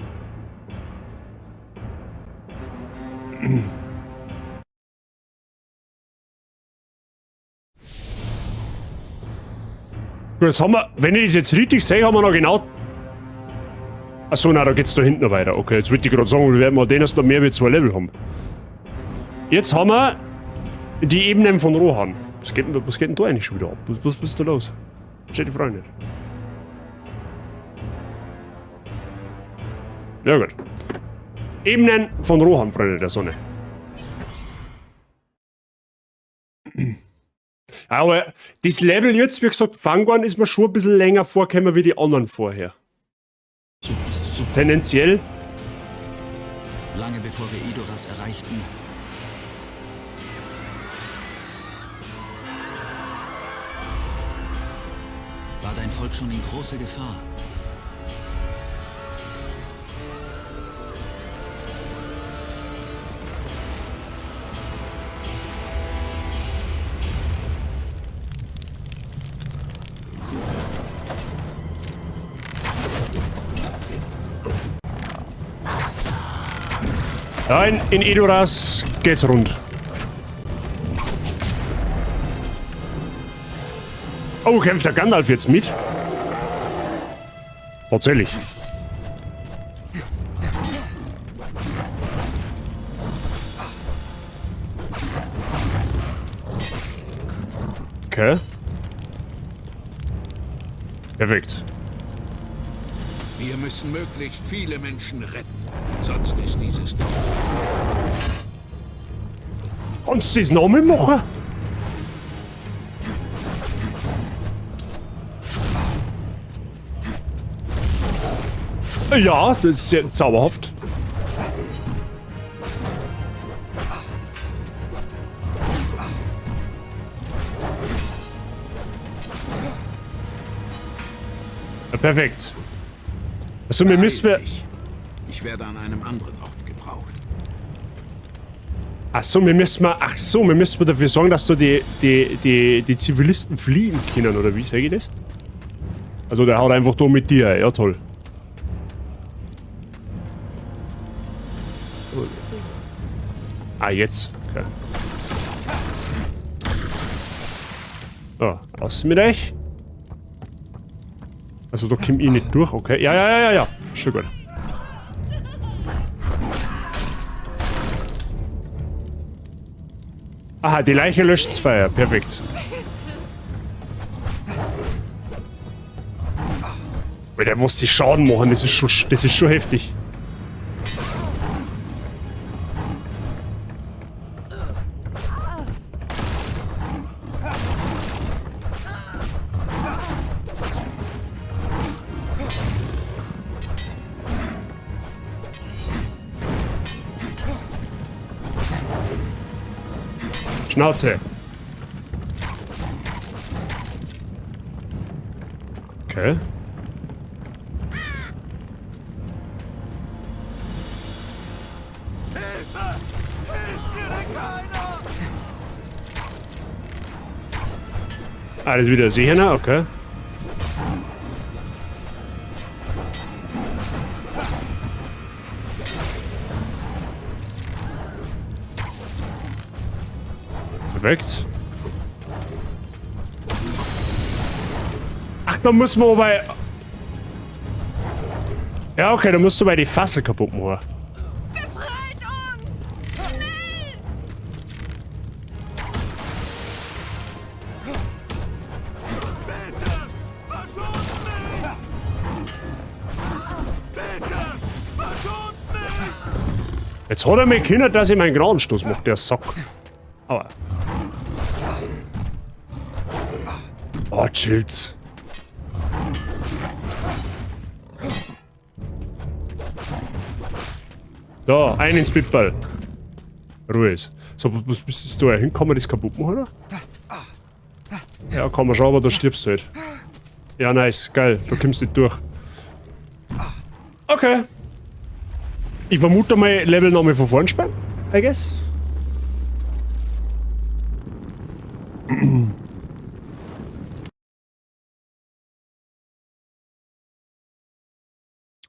Gut, jetzt haben wir, wenn ich das jetzt richtig sehe, haben wir noch genau... Achso, nein, da geht's da hinten noch weiter. Okay, jetzt würde ich gerade sagen, wir werden mal den erst noch mehr wie 2 Level haben. Jetzt haben wir die Ebenen von Rohan. Was geht denn da eigentlich schon wieder ab? Was ist da los? Steht die Frage nicht. Ja gut. Ebenen von Rohan, Freunde der Sonne. Aber das Level jetzt, wie gesagt, Fangorn ist mir schon ein bisschen länger vorgekommen wie die anderen vorher. So tendenziell. Lange bevor wir Edoras erreichten, war dein Volk schon in großer Gefahr. Nein, in Edoras geht's rund. Oh, kämpft der Gandalf jetzt mit? Tatsächlich. Okay. Perfekt. Wir müssen möglichst viele Menschen retten. Sonst ist dieses Dorf. Kannst du das nochmal machen? Ja, das ist sehr zauberhaft. Ja, perfekt. Also, wir müssen... Ich werde an einem anderen Ort gebraucht. Ach so, wir müssen mal, ach so, wir müssen dafür sorgen, dass da die Zivilisten fliehen können, oder wie sage ich das? Also der haut einfach da mit dir, ja toll. Ah, jetzt. Okay. So, aus mit euch. Also da komm ich nicht durch, okay. Ja, ja, ja, ja, ja. Schon gut. Aha, die Leiche löscht das Feuer. Perfekt. Weil der muss sich Schaden machen, das ist schon heftig. Schnauze. Okay. Hilfe! Hilft dir denn keiner? Ah, das ist wieder Seehähner, okay. Perfekt. Ach, da muss man aber... Ja, okay, da musst du mal die Fassel kaputt machen. Befreit uns! Schnell! Bitte! Verschont mich! Bitte! Verschont mich! Jetzt hat er mich gehindert, dass ich meinen Gnadenstoß mache, der Sack. Aber... Oh, chillt's. Da, ein ins Pitball. Ruhe ist. So, was bist du da hin? Kann man das kaputt machen, oder? Ja, kann man schon, aber da stirbst du halt. Ja, nice, geil. Du kommst nicht durch. Okay. Ich vermute mal, Level nochmal von vorn spielen, I guess.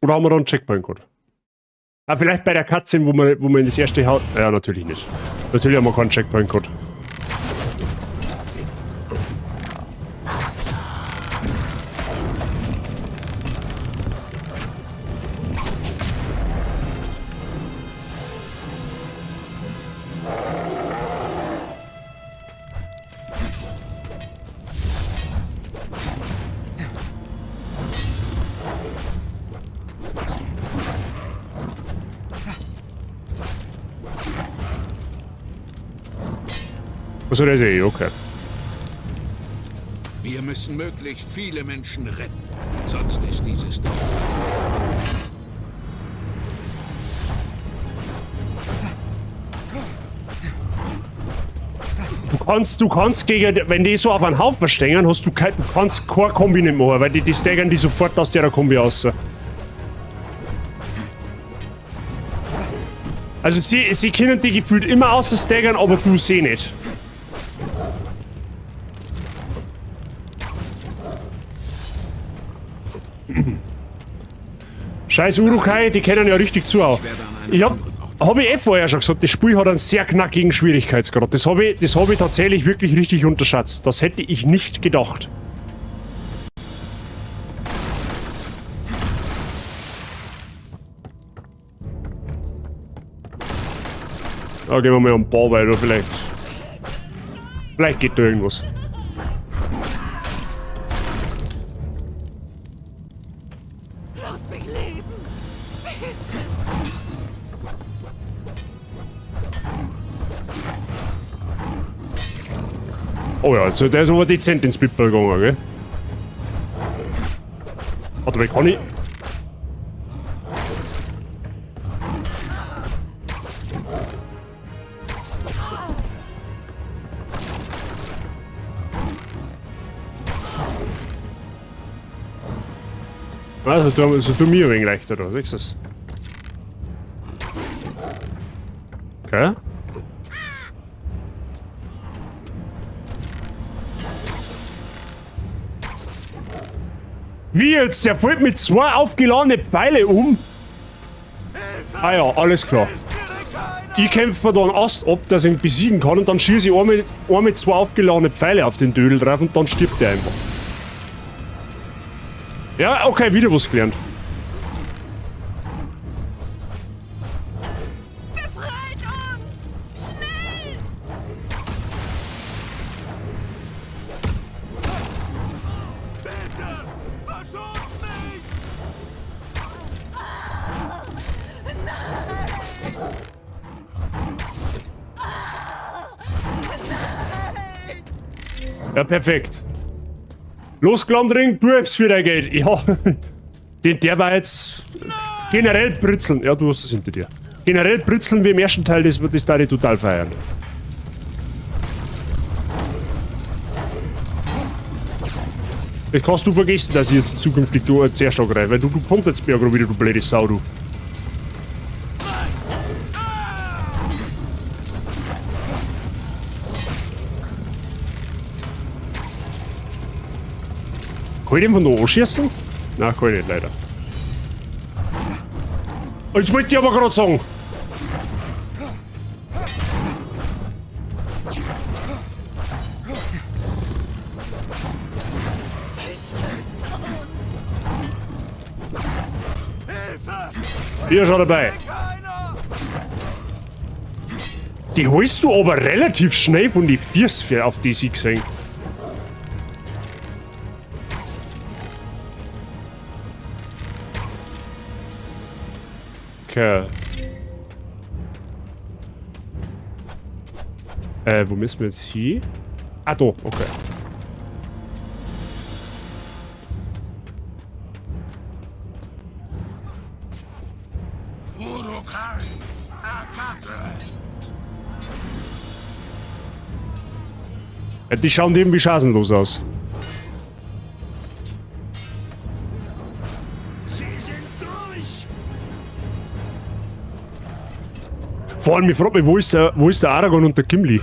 Oder haben wir da einen Checkpoint gehabt? Ah, vielleicht bei der Cutscene, wo man in das erste Haus... Ja, natürlich nicht. Natürlich haben wir keinen Checkpoint gehabt. Achso, der ist eh, okay. Wir müssen möglichst viele Menschen retten, sonst ist dieses Dorf. Du kannst gegen, wenn die so auf einen Haufen stehen, hast du kein, du kannst keine Kombi nicht machen, weil die staggern die sofort aus der Kombi raus. Also sie können die gefühlt immer außer staggern, aber du sie nicht. Scheiß Uruk-hai, die kennen ja richtig zu auch. Ich hab ich eh vorher schon gesagt, das Spiel hat einen sehr knackigen Schwierigkeitsgrad. Das hab ich tatsächlich wirklich richtig unterschätzt. Das hätte ich nicht gedacht. Da gehen wir mal ein paar weiter, vielleicht. Vielleicht geht da irgendwas. Lasst mich leben! Bitte! Oh ja, also der ist aber dezent ins Pitbull gegangen, gell? Warte mal, kann ich... Also, so tu mir ein wenig leichter da, siehst du das? Okay. Wie jetzt? Der fällt mit zwei aufgeladene Pfeile um? Ah ja, alles klar. Ich kämpfe da einen Ast ab, dass ich ihn besiegen kann, und dann schieße ich einen mit zwei aufgeladene Pfeile auf den Dödel drauf und dann stirbt der einfach. Ja, okay, wieder was gelernt. Befreit uns! Schnell! Bitte! Verschont mich! Ja, perfekt. Los, Glamdring, du hebst für dein Geld. Ja, der war jetzt generell britzeln. Ja, du hast es hinter dir. Generell britzeln wir im ersten Teil, das da ich total feiern. Das kannst du vergessen, dass ich jetzt zukünftig du zuerst angreife, weil du kommst jetzt mir gerade wieder, du blöde Sau, du. Kann ich den von da anschießen? Nein, kann ich nicht, leider. Jetzt wollte ich aber gerade sagen. Hier schon dabei. Die holst du aber relativ schnell von die Füße, auf die sie gesehen. Okay. Wo müssen wir jetzt hin? Ah, da, okay. Ja, die schauen irgendwie chancenlos aus. Vor allem, ich frag mich, wo ist der Aragorn und der Gimli?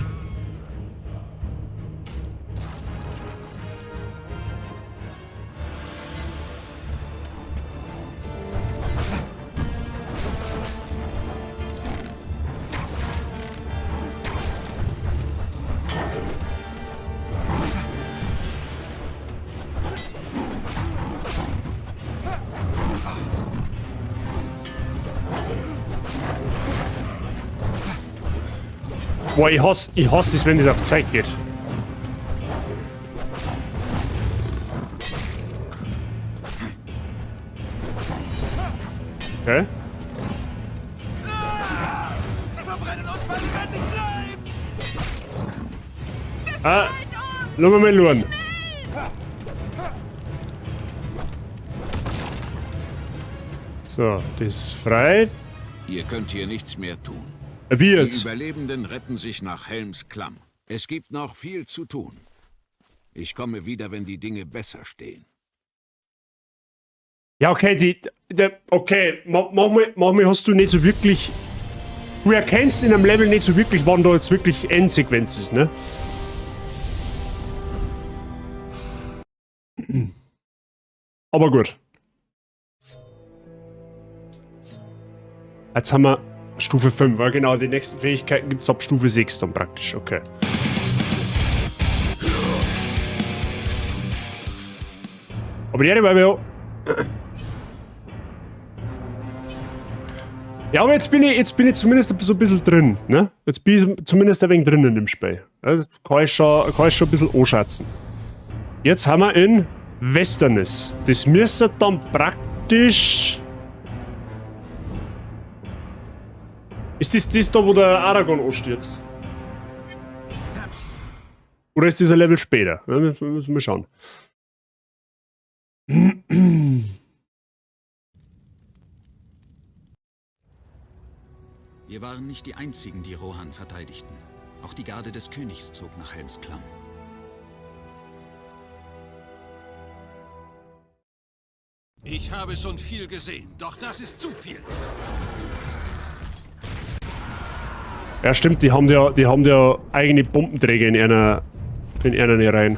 Boah, ich hasse das, wenn das auf Zeit geht. Okay. Sie verbrennen uns bei lebendigem Leib! Ah, lass mal schauen. So, das ist frei. Ihr könnt hier nichts mehr tun. Wie jetzt? Die Überlebenden retten sich nach Helms Klamm. Es gibt noch viel zu tun. Ich komme wieder, wenn die Dinge besser stehen. Ja, okay, okay, manchmal hast du nicht so wirklich... Du erkennst in einem Level nicht so wirklich, wann da jetzt wirklich Endsequenz ist, ne? Aber gut. Jetzt haben wir Stufe 5, ja genau, die nächsten Fähigkeiten gibt's ab Stufe 6 dann praktisch, okay. Aber die war ja... Ja, aber jetzt bin ich zumindest so ein bisschen drin, ne? Jetzt bin ich zumindest ein wenig drin in dem Spiel. Also kann ich schon ein bisschen anschätzen. Jetzt haben wir in Westernis. Das müsste dann praktisch... Ist das da, wo der Aragorn ansteht? Oder ist das ein Level später? Ja, müssen wir schauen. Wir waren nicht die einzigen, die Rohan verteidigten. Auch die Garde des Königs zog nach Helms Klamm. Ich habe schon viel gesehen, doch das ist zu viel. Ja, stimmt, die haben ja eigene Bombenträger in einer rein.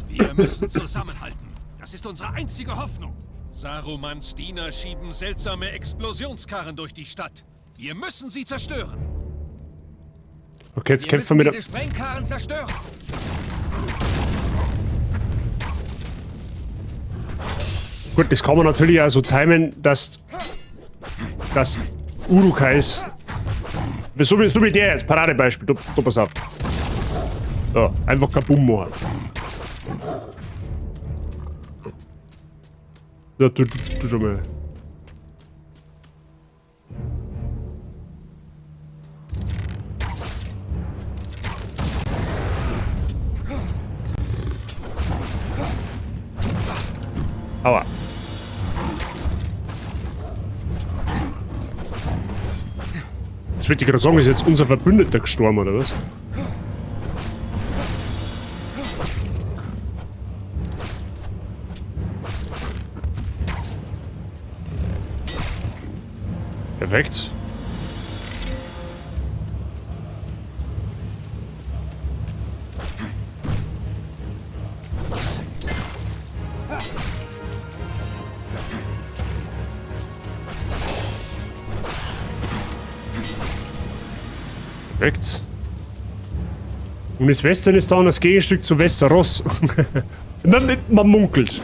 Wir müssen zusammenhalten. Das ist unsere einzige Hoffnung. Sarumans Diener schieben seltsame Explosionskarren durch die Stadt. Wir müssen sie zerstören. Okay, jetzt kämpfen wir mit diese Sprengkarren zerstören. Gut, das kann man natürlich auch so timen, dass Uruk-hais. So wie der jetzt, Paradebeispiel, du pass auf. So, einfach kaputt machen. Ja, du schon mal. Aua. Jetzt würde ich gerade sagen, ist jetzt unser Verbündeter gestorben, oder was? Perfekt. Perfekt. Und das Western ist dann das Gegenstück zu Westeros. Man munkelt.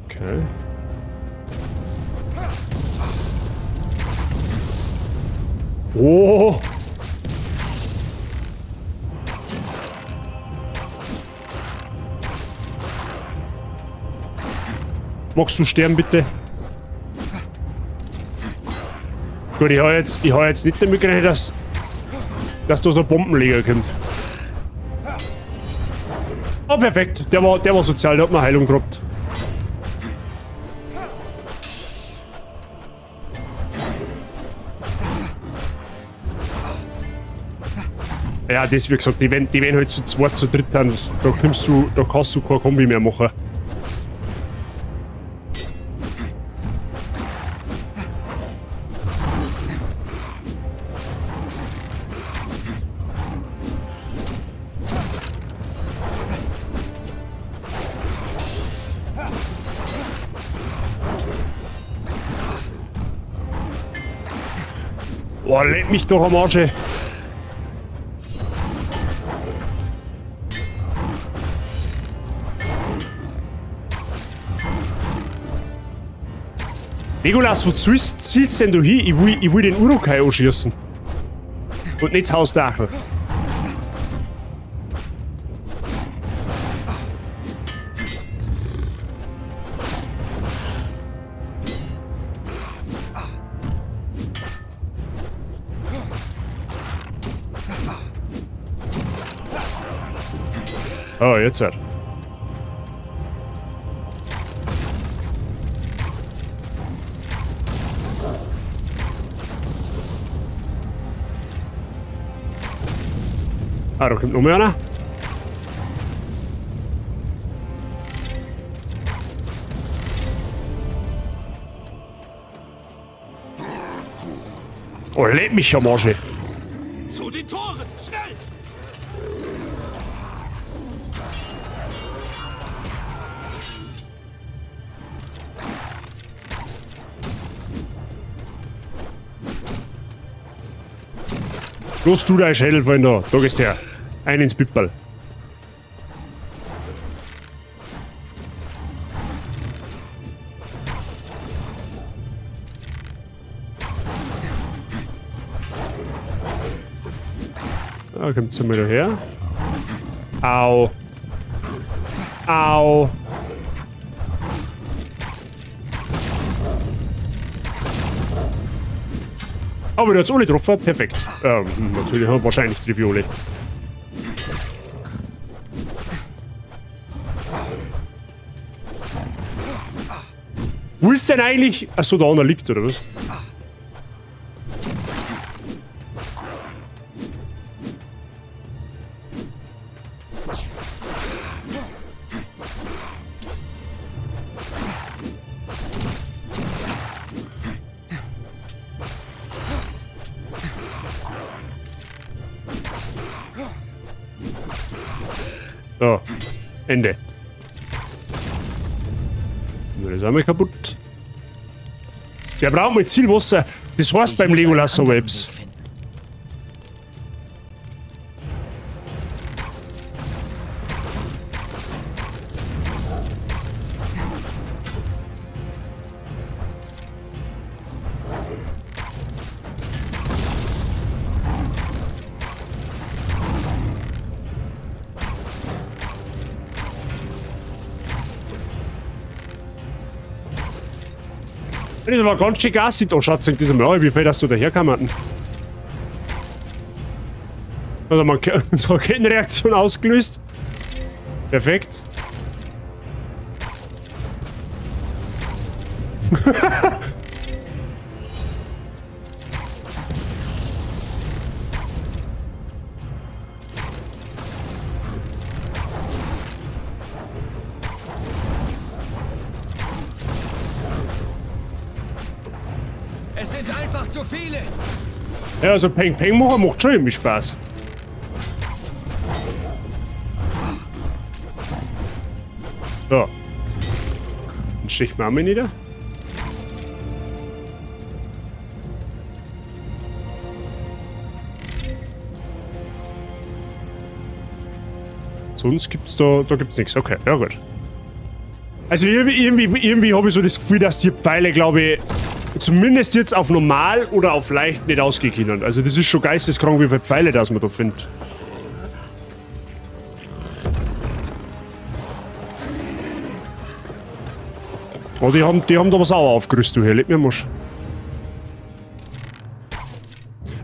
Okay. Oh! Magst du sterben, bitte? Gut, ich habe jetzt nicht damit gerechnet, dass da so ein Bombenleger kommt. Oh, perfekt. Der war sozial, der hat mir Heilung gedroppt. Ja, das, wie gesagt, die werden halt zu zweit, zu dritt sind. Da kannst du keine Kombi mehr machen. Boah, leck mich doch am Arsch. Legolas, wo zielst denn du hin? Ich will den Uruk-hai anschießen. Und nicht das Hausdachel. Oh, jetzt halt. Ah, da kommt noch mehr einer. Oh, leck mich am Arsch. Zu den Toren! Schnell! Los, du dein Schädel vorhin da. Da gehst du her. Ein ins Pipperl. Da kommt's mal daher. Au. Au. Aber der hat's alle getroffen. Perfekt. Natürlich, wahrscheinlich treffe ich alle. Wo ist denn eigentlich... Achso, da einer liegt, oder was? So, Ende. Das ist einmal kaputt. Der braucht mal Zielwasser. Das war's Ich beim muss einen Legolas anderen Webs. Weg finden. Das war ganz schön gassig. Da schaut sich das einmal an, wie viel dass du dahergekommen. Also man so eine Kettenreaktion ausgelöst. Perfekt. Es sind einfach zu viele. Ja, also Peng Peng machen macht schon irgendwie Spaß. So. Dann stechen wir auch mal nieder. Sonst gibt's da gibt's nichts. Okay, ja gut. Also irgendwie habe ich so das Gefühl, dass die Pfeile, glaube ich, zumindest jetzt auf normal oder auf leicht nicht ausgehen können. Also das ist schon geisteskrank, wie viele Pfeile das man da findet. Oh, die haben da was auch aufgerüstet, du hier. Leck mir Musch.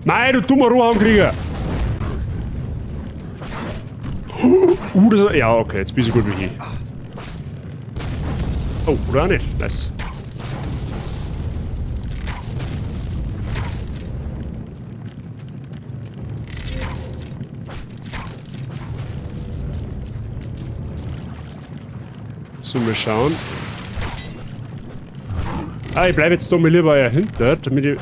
Nein, du dummer Rohankrieger! Das ist, ja, okay, jetzt bist du gut wie hier. Oh, oder auch nicht. Nice. So, mal schauen. Ah, ich bleib jetzt da mal lieber dahinter, damit ich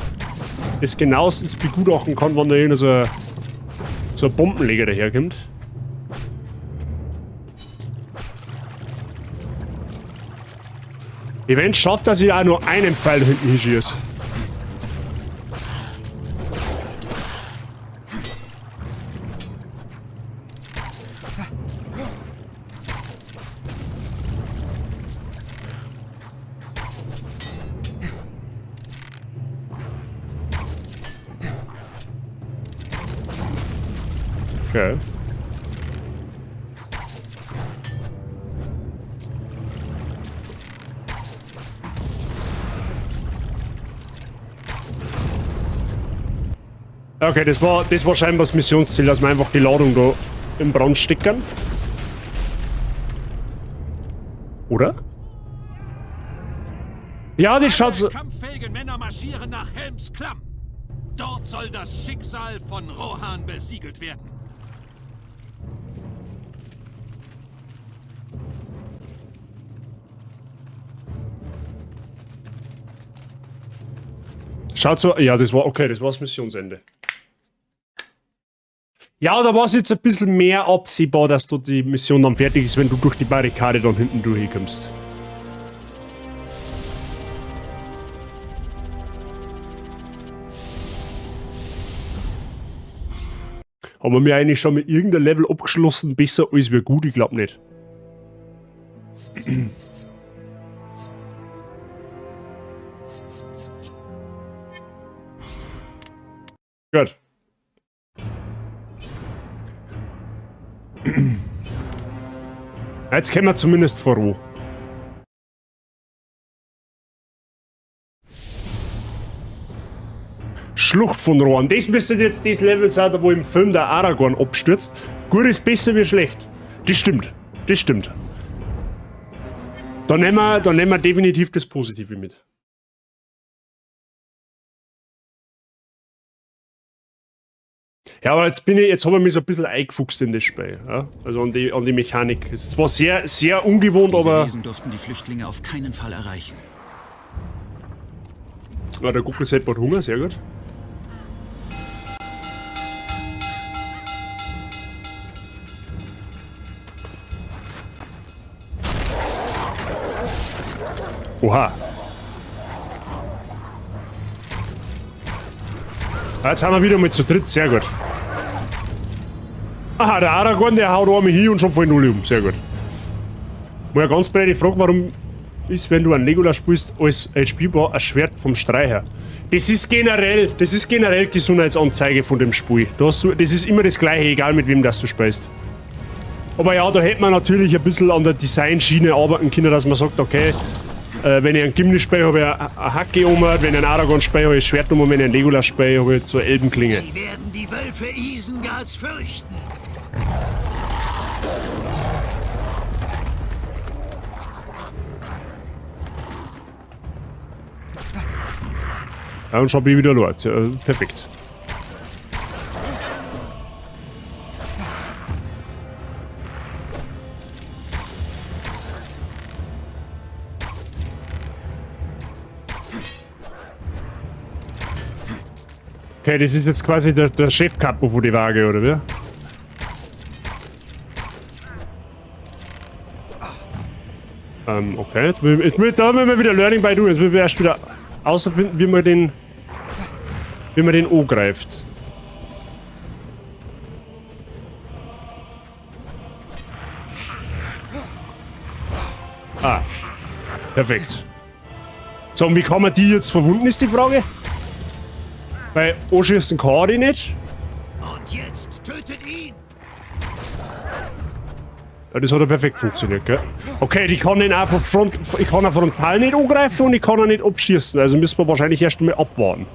das genauestens begutachten kann, wann da irgend so ein Bombenleger daherkommt. Event schafft, dass ich auch nur einen Pfeil hinten hinschieße. Okay. Okay, das war scheinbar das Missionsziel, dass wir einfach die Ladung da im Brand stecken. Oder? Ja, das schaut so. Alle kampffähigen Männer marschieren nach Helms Klamm. Dort soll das Schicksal von Rohan besiegelt werden. Schaut so, ja, das war okay, das war das Missionsende. Ja, da war's jetzt ein bisschen mehr absehbar, dass du die Mission dann fertig ist, wenn du durch die Barrikade dann hinten durchkommst. Haben wir eigentlich schon mit irgendeinem Level abgeschlossen? Besser als wir gut? Ich glaub nicht. Gut. Jetzt kommen wir zumindest voran. Schlucht von Rohan. Das müsste jetzt das Level sein, wo im Film der Aragorn abstürzt. Gut ist besser wie schlecht. Das stimmt. Das stimmt. Da nehmen wir definitiv das Positive mit. Ja, aber jetzt habe ich mich so ein bisschen eingefuchst in das Spiel. Ja? Also an die Mechanik. Es ist zwar sehr, sehr ungewohnt, Diese aber. Wesen durften die Flüchtlinge auf keinen Fall erreichen. Ja, der Google-Set hat Hunger, sehr gut. Oha. Jetzt haben wir wieder mal zu dritt, sehr gut. Aha, der Aragorn, der haut einmal hin und schon fallen alle um, sehr gut. Mal eine ganz blöde Frage, warum ist, wenn du einen Legolas spielst, als spielbar ein Schwert vom Streicher? Das ist generell Gesundheitsanzeige von dem Spiel. Das ist immer das Gleiche, egal mit wem das du spielst. Aber ja, da hätte man natürlich ein bisschen an der Designschiene arbeiten können, dass man sagt, okay, wenn ich einen Gimli spiele, habe ich eine Hacke um, wenn ich einen Aragorn spiele, habe ich ein Schwert um, und wenn ich einen Legolas spiele, habe ich so eine Elbenklinge. Sie werden die Wölfe Isengards fürchten. Ja, und schon bin ich wieder Lord. Ja, perfekt. Okay, das ist jetzt quasi der Chefkapo von der Waage, oder wie? Okay, jetzt da müssen wir wieder Learning by Doing. Jetzt müssen wir erst wieder außerfinden, wie man den angreift. Ah. Perfekt. So, und wie kann man die jetzt verwunden, ist die Frage? Weil anschießen kann ich nicht. Und jetzt tötet ihn! Ja, das hat ja perfekt funktioniert, gell? Okay, die kann ihn einfach ich kann ihn frontal nicht angreifen und ich kann ihn nicht abschießen. Also müssen wir wahrscheinlich erst einmal abwarten.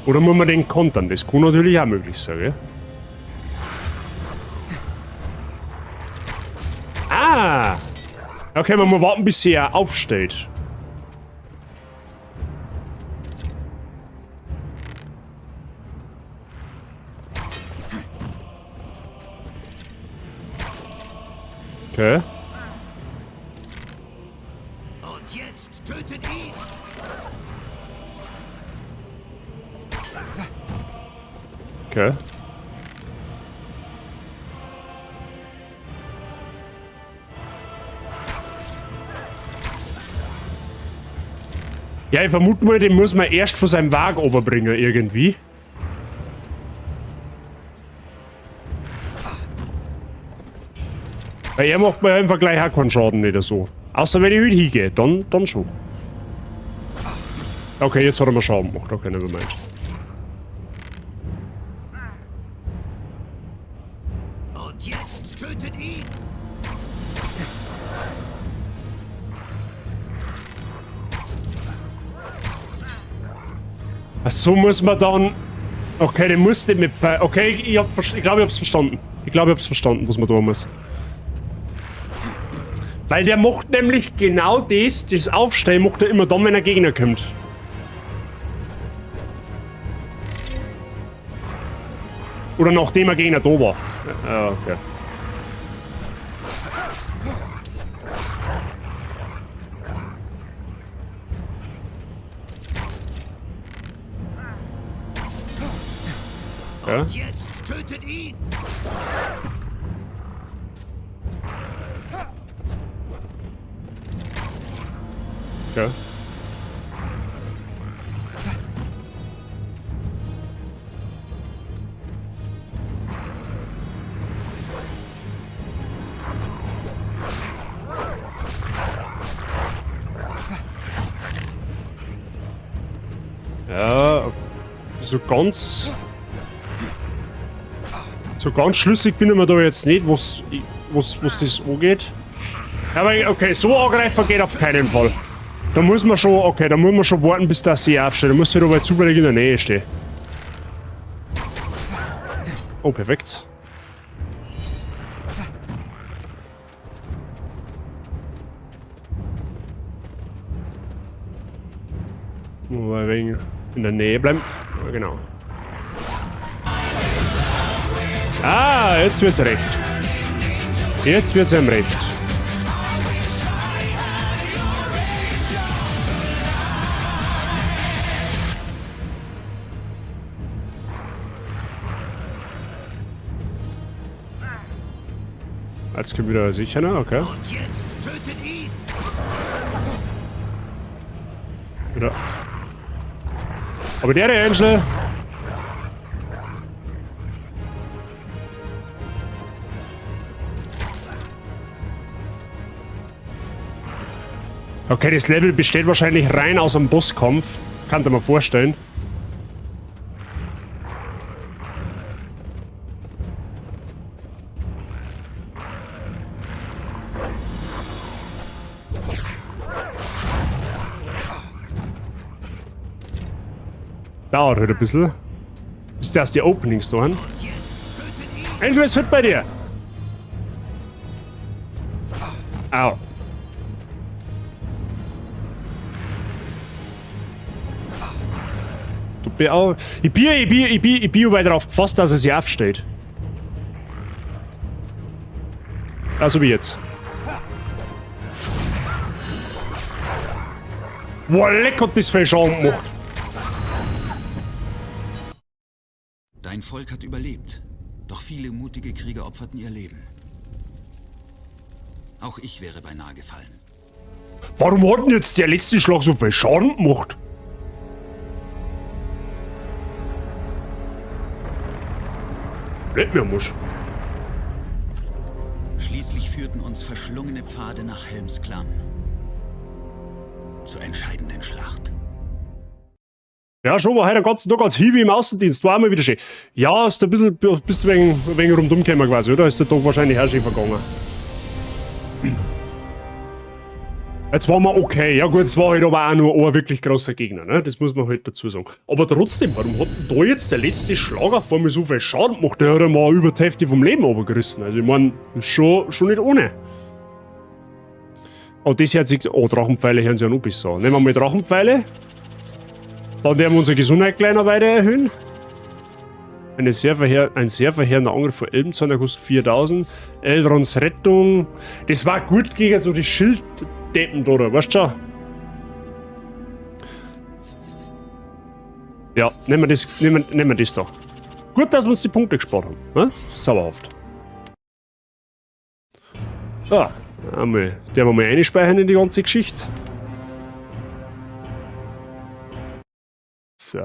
Oder muss man den kontern? Das kann natürlich auch möglich sein, gell? Ah! Okay, man muss warten, bis sie ja aufstellt. Okay. Und jetzt tötet ihn. Okay. Ja, ich vermute mal, den muss man erst von seinem Wagen runterbringen, irgendwie. Weil er macht mir ja im Vergleich auch keinen Schaden oder so. Außer wenn ich halt hingehe, dann schon. Okay, jetzt hat er mir Schaden gemacht. Okay, nevermind. Und jetzt tötet ihn! Ach so muss man dann... Okay, den muss nicht mit Pfeil... Okay, ich glaube, ich hab's verstanden. Ich glaube, ich hab's verstanden, was man da muss. Weil der macht nämlich genau das Aufstellen macht er immer dann, wenn ein Gegner kommt. Oder nachdem ein Gegner da war. Ja, okay. Ja. Und jetzt tötet ihn! Okay. Ja, so ganz schlüssig bin ich mir da jetzt nicht, was das angeht. Aber okay, so angreifen geht auf keinen Fall. Da muss man schon, okay, da muss man schon warten, bis das sie aufsteht. Da muss sie aber zufällig in der Nähe stehen. Oh, perfekt. Nur ein wenig in der Nähe bleiben. Ja, genau. Ah, jetzt wird's recht. Jetzt wird's einem recht. Jetzt kommt wieder sicher, ne? Okay. Und jetzt tötet ihn! Wieder. Aber der Angel. Okay, das Level besteht wahrscheinlich rein aus einem Bosskampf. Kann ich mir vorstellen. Dauert halt ein bisschen. Ist das die Openings da? Angel ist fit bei dir! Au. Du bist auch. Ich bin aber darauf gefasst, dass er sich aufsteht. Also wie jetzt. Boah, leck hat das viel Schaden gemacht. Dein Volk hat überlebt, doch viele mutige Krieger opferten ihr Leben. Auch ich wäre beinahe gefallen. Warum hat denn jetzt der letzte Schlag so viel Schaden gemacht? Leck mir muss. Schließlich führten uns verschlungene Pfade nach Helms Klamm. Zur entscheidenden Schlacht. Ja, schon war heute den ganzen Tag als Hiwi im Außendienst, war auch mal wieder schön. Ja, ist ein bisschen, bist du wegen rundum gekommen quasi, oder? Ist der Tag wahrscheinlich auch schön vergangen. Jetzt waren wir okay. Ja gut, es war halt aber auch nur ein wirklich großer Gegner, ne? Das muss man halt dazu sagen. Aber trotzdem, warum hat denn da jetzt der letzte Schlag auf einmal so viel Schaden gemacht? Der hat ja mal über die Hälfte vom Leben runtergerissen. Also ich mein, ist schon nicht ohne. Oh, das hört sich... Oh, Drachenpfeile hören sich ja noch besser an. Nehmen wir mal Drachenpfeile. Dann werden wir unsere Gesundheit gleich noch weiter erhöhen. Ein sehr verheerender Angriff von Elbenzahn, der kostet 4000. Elrons Rettung. Das war gut gegen so die Schilddeppen da, oder? Weißt du schon? Ja, nehmen wir das, nehmen wir das da. Gut, dass wir uns die Punkte gespart haben. Ne? Zauberhaft. Ah, einmal. Der wir mal einspeichern in die ganze Geschichte. So.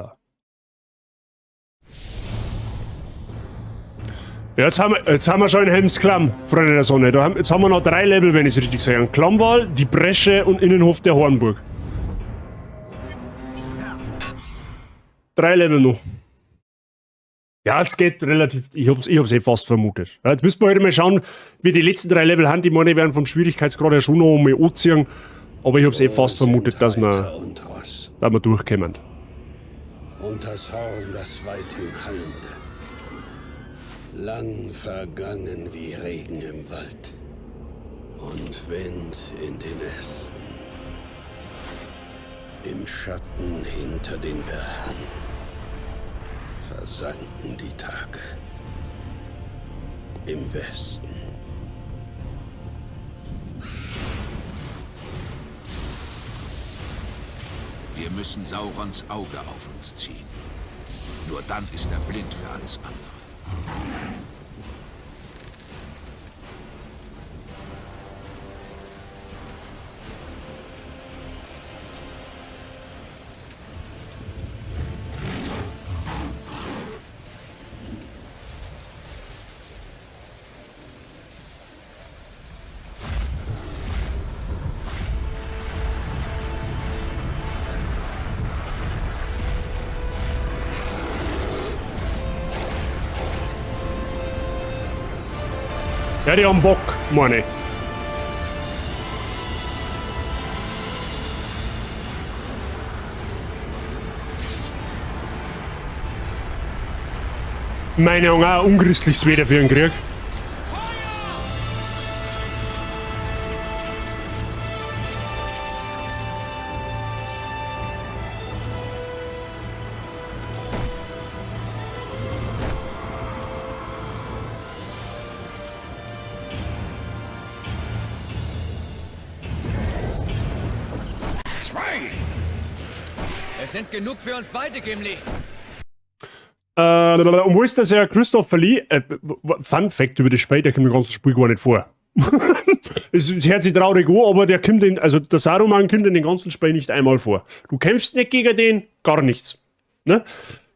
Ja, jetzt haben wir schon in Helms Klamm, Freunde der Sonne. Jetzt haben wir noch 3 Level, wenn ich es richtig sehe. Klammwall, die Bresche und Innenhof der Hornburg. 3 Level noch. Ja, es geht relativ. Ich hab's eh fast vermutet. Ja, jetzt müssen wir halt mal schauen, wie die letzten 3 Level haben. Die meine werden vom Schwierigkeitsgrad her schon noch einmal anziehen. Aber ich hab's eh fast vermutet, dass wir durchkommen. Und das Horn, das weithin hallende. Lang vergangen wie Regen im Wald und Wind in den Ästen. Im Schatten hinter den Bergen versanken die Tage. Im Westen. Wir müssen Saurons Auge auf uns ziehen. Nur dann ist er blind für alles andere. Ja, die haben Bock, meine ich. Meine Augen auch unchristliches Wetter für einen Krieg. Es sind genug für uns beide, Gimli. Und wo ist das ja Christopher Lee? Fun Fact über das Spiel, der kommt im ganzen Spiel gar nicht vor. Es hört sich traurig an, aber der kommt in, also der Saruman kommt in dem ganzen Spiel nicht einmal vor. Du kämpfst nicht gegen den, gar nichts. Ne?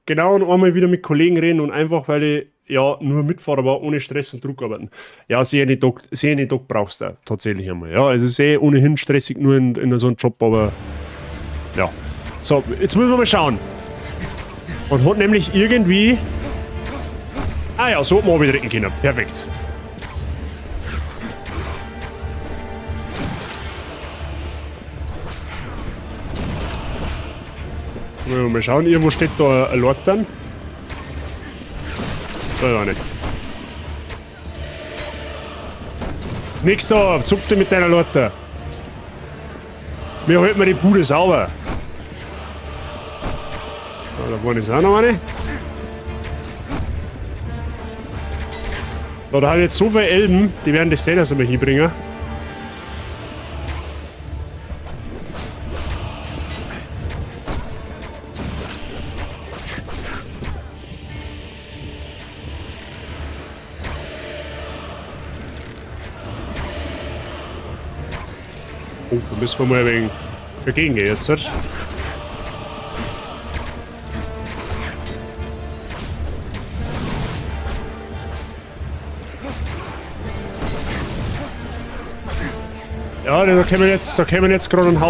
Genau, und einmal wieder mit Kollegen reden und einfach, weil ich ja nur Mitfahrer war, ohne Stress und Druck arbeiten. Ja, sehr nicht Doc brauchst du tatsächlich einmal. Ja, also sehr ohnehin stressig nur in so einem Job, aber ja. So, jetzt müssen wir mal schauen. Und hat nämlich irgendwie... Ah ja, so hat man drücken können. Perfekt. Mal schauen, irgendwo steht da ein Lord dann. Da ja nicht. Nix da, zupf dich mit deiner Lorte. Wir halten mal die Bude sauber. So, da vorne ist auch noch eine. So, da haben jetzt so viele Elben, die werden das nicht erst einmal hinbringen. Oh, da müssen wir mal ein wenig dagegen gehen jetzt. Ja, da kommen jetzt gerade einen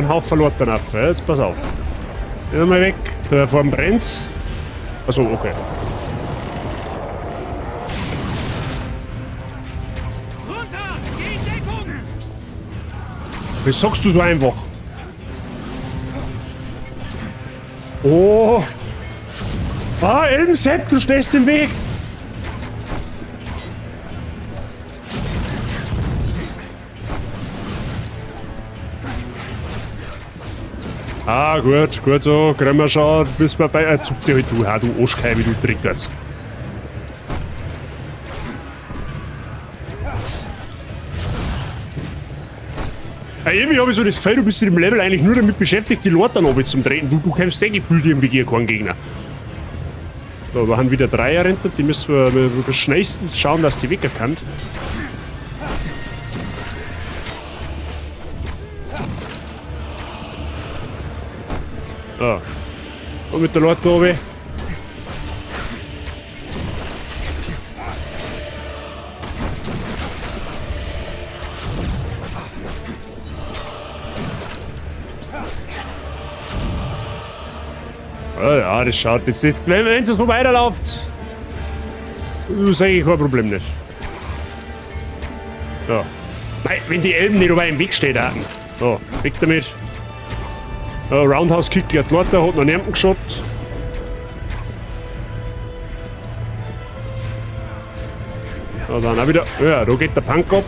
Haufen Leute auf. Jetzt pass auf. Gehen wir mal weg. Da vorne brennt's. Achso, okay. Runter! Geh in Deckung! Was sagst du so einfach? Oh! Ah, Elbensepp, du stehst im Weg! Ah, gut, gut so, kriegen wir schon, bis wir bei... Zupf dich halt du, ha, du Arschkeibe, du Dreckgatz. Ja, irgendwie habe ich so das Gefühl, du bist in dem Level eigentlich nur damit beschäftigt, die Leute dann zum Treten. Du kämpfst eh gefühlt irgendwie gegen keinen Gegner. So, wir haben wieder drei errentet, die müssen wir schnellstens schauen, dass die weg erkannt. So. Und mit der Leute oben. Ja, das schaut jetzt nicht. Wenn es so weiterläuft, ist eigentlich kein Problem nicht. So. Nein, wenn die Elben nicht über im Weg stehen, da. So, weg damit. Roundhouse Kick, die Leute, hat noch niemanden geschaut. So, dann auch wieder. Ja, da geht der Punk ab.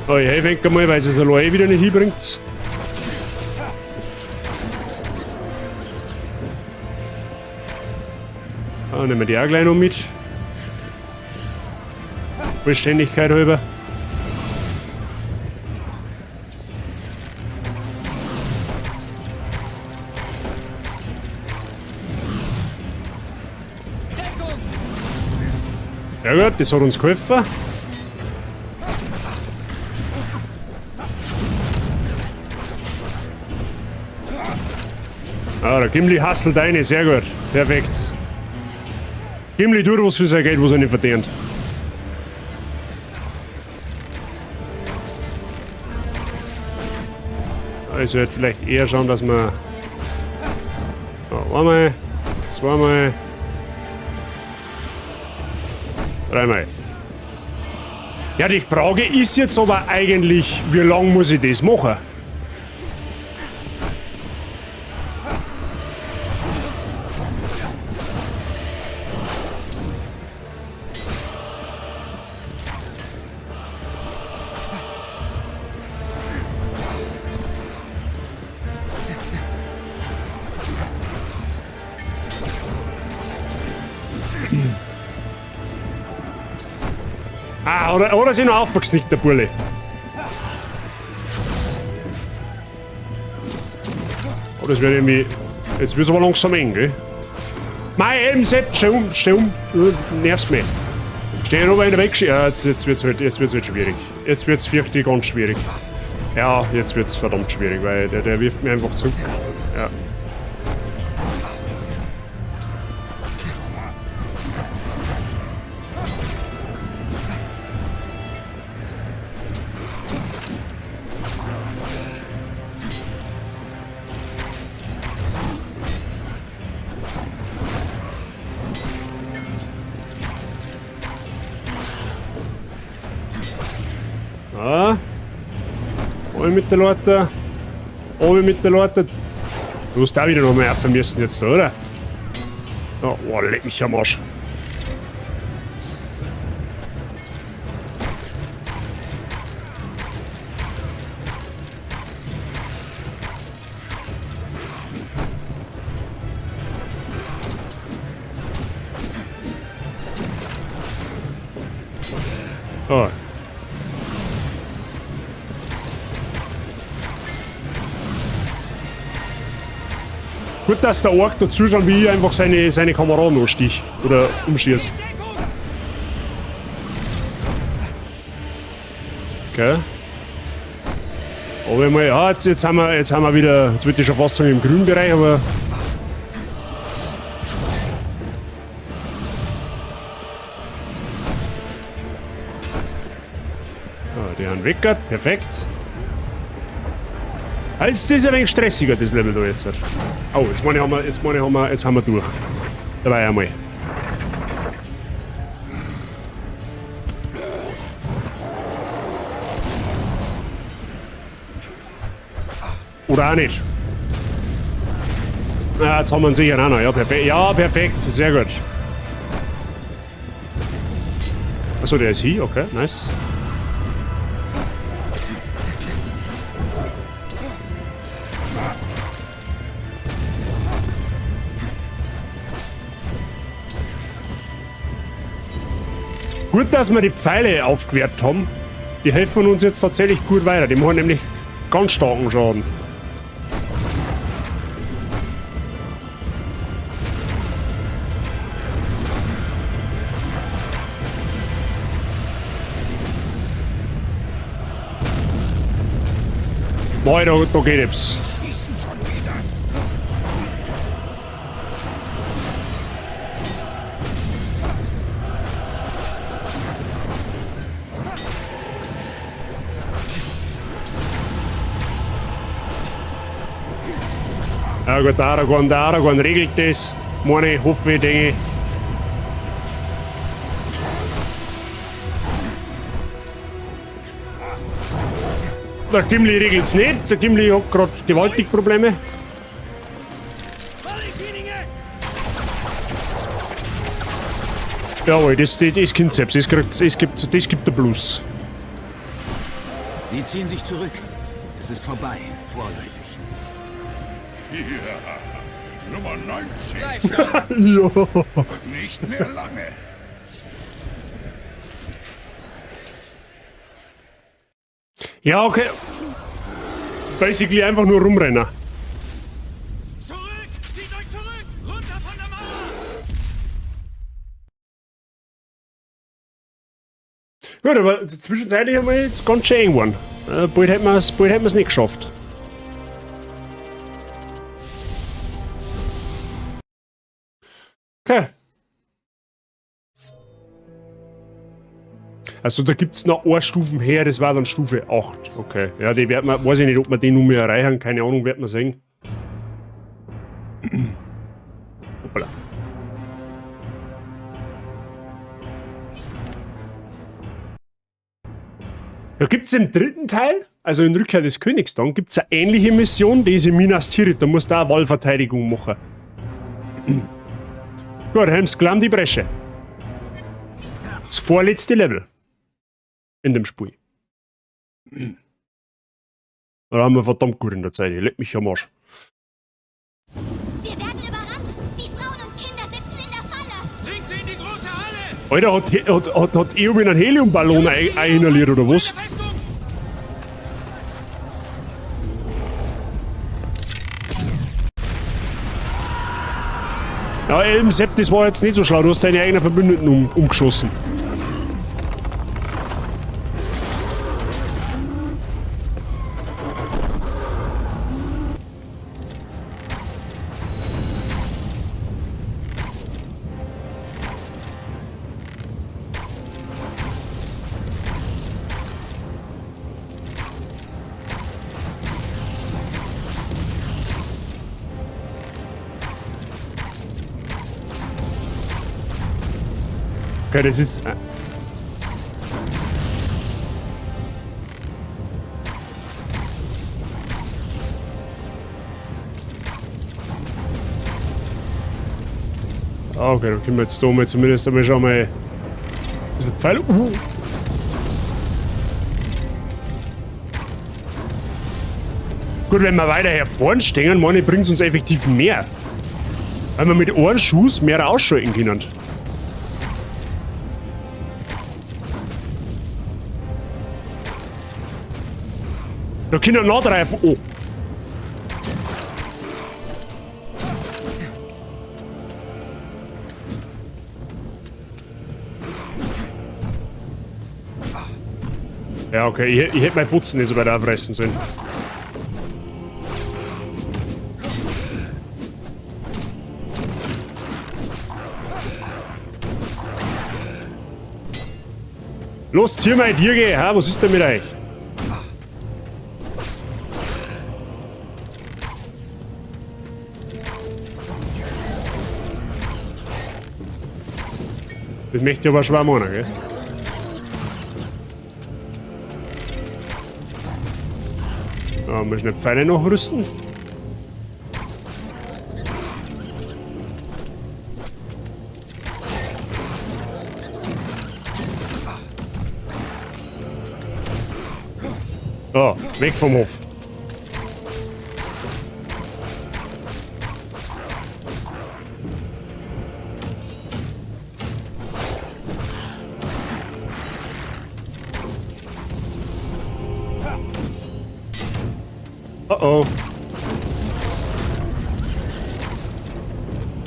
So, ich helfe mal, weil sie der Leute wieder nicht hinbringt. Da nehmen wir die auch gleich noch mit. Vollständigkeit halber. Ja gut, das hat uns geholfen. Ah, der Gimli hasselt eine, sehr gut. Perfekt. Gimli tut was für sein Geld, was er nicht verdient. Also ich vielleicht eher schauen, dass wir... So, einmal, zweimal... Dreimal. Ja, die Frage ist jetzt aber eigentlich, wie lange muss ich das machen? Ah, oder sich noch aufgesnickt, der Burle. Oh, das wird irgendwie... Jetzt wird's aber langsam eng, gell? Mei, eben, Sepp, steh um, du nervst mich. Steh noch mal in der Weg. Ja, jetzt wird's halt schwierig. Jetzt wird's wirklich ganz schwierig. Ja, jetzt wird's verdammt schwierig, weil der wirft mir einfach zurück. Ja. Mit der Leute. Oben mit der Leute. Du hast da wieder noch mehr helfen müssen jetzt, oder? Oh, oh, leck mich am Arsch. Oh. Gut, dass der Ork dazu schaut, wie ich einfach seine Kameraden anstich oder umschieß. Okay. Aber mal, ja, jetzt haben wir wieder, jetzt würde ich schon fast sagen im grünen Bereich, aber... Ah, die haben weg, perfekt. Also, das ist ein wenig stressiger, das Level da jetzt. Oh, jetzt meine ich, jetzt haben wir durch. Dabei einmal. Oder auch nicht. Ah, jetzt haben wir ihn sicher auch noch. Ja, perfekt. Ja, perfekt. Sehr gut. Achso, der ist hier. Okay, nice. Gut, dass wir die Pfeile aufgewertet haben. Die helfen uns jetzt tatsächlich gut weiter. Die machen nämlich ganz starken Schaden. Boah, da geht etwas. Ja gut, der Aragorn regelt das. Meine ich, hoffe ich, denke ich. Der Gimli regelt's nicht. Der Gimli hat gerade gewaltig Probleme. Jawohl, das kommt selbst. Das gibt der Plus. Sie ziehen sich zurück. Es ist vorbei, vorläufig. Ja, Nummer 19. Ja. Nicht mehr lange. Ja, okay. Basically einfach nur rumrennen. Zurück! Zieht euch zurück! Runter von der Mauer! Gut, aber zwischenzeitlich haben wir jetzt ganz schön eng geworden. Bald hätten wir's nicht geschafft. Okay. Also da gibt's noch eine Stufen her, das war dann Stufe 8. Okay. Ja, die wird man, weiß ich nicht, ob wir die nun mehr erreichen, keine Ahnung, wird man sehen. Hoppala. Da gibt's im dritten Teil, also in Rückkehr des Königs dann, gibt's eine ähnliche Mission, die ist in Minas Tirith, da musst du auch Wallverteidigung machen. Gut, Helms Klamm die Bresche. Das vorletzte Level. In dem Spiel. Da haben wir verdammt gut in der Zeit. Ich leck mich am Arsch. Wir werden überrannt. Die Frauen und Kinder sitzen in der Falle. Bringt sie in die große Halle! Alter, hat Eowyn einen Heliumballon einhaliert oder was? Ja, eben, Sepp, das war jetzt nicht so schlau. Du hast deine eigenen Verbündeten umgeschossen. Okay, das ist... Okay, dann können wir jetzt da mal zumindest einmal schon mal ein bisschen Pfeil. Gut, wenn wir weiter hier vorne stehen, meine ich, bringt's uns effektiv mehr. Weil wir mit einem Schuss mehr ausschalten können. Da können noch drei oh. Ja, okay, ich hätte meinen Futzen nicht so weit aufreißen sollen. Los, zieh mal dir, geh. Ha, was ist denn mit euch? Das möchte ich aber schwer machen, gell? Da müssen wir Pfeile noch rüsten. So, weg vom Hof. Oh oh.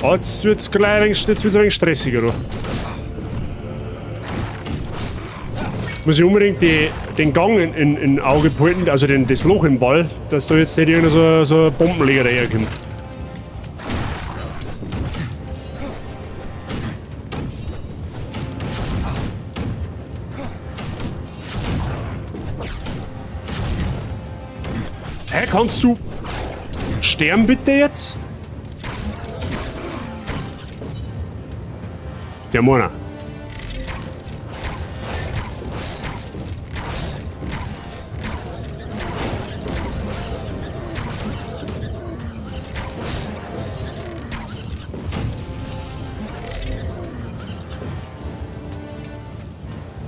Oh, jetzt wird's gleich ein wenig, jetzt wird's ein wenig stressiger, du. Muss ich unbedingt den Gang in Auge behalten, also das Loch im Wall, dass da jetzt nicht irgendein so ein Bombenleger daherkommt. Hä, kannst du sterben bitte jetzt? Der Mona.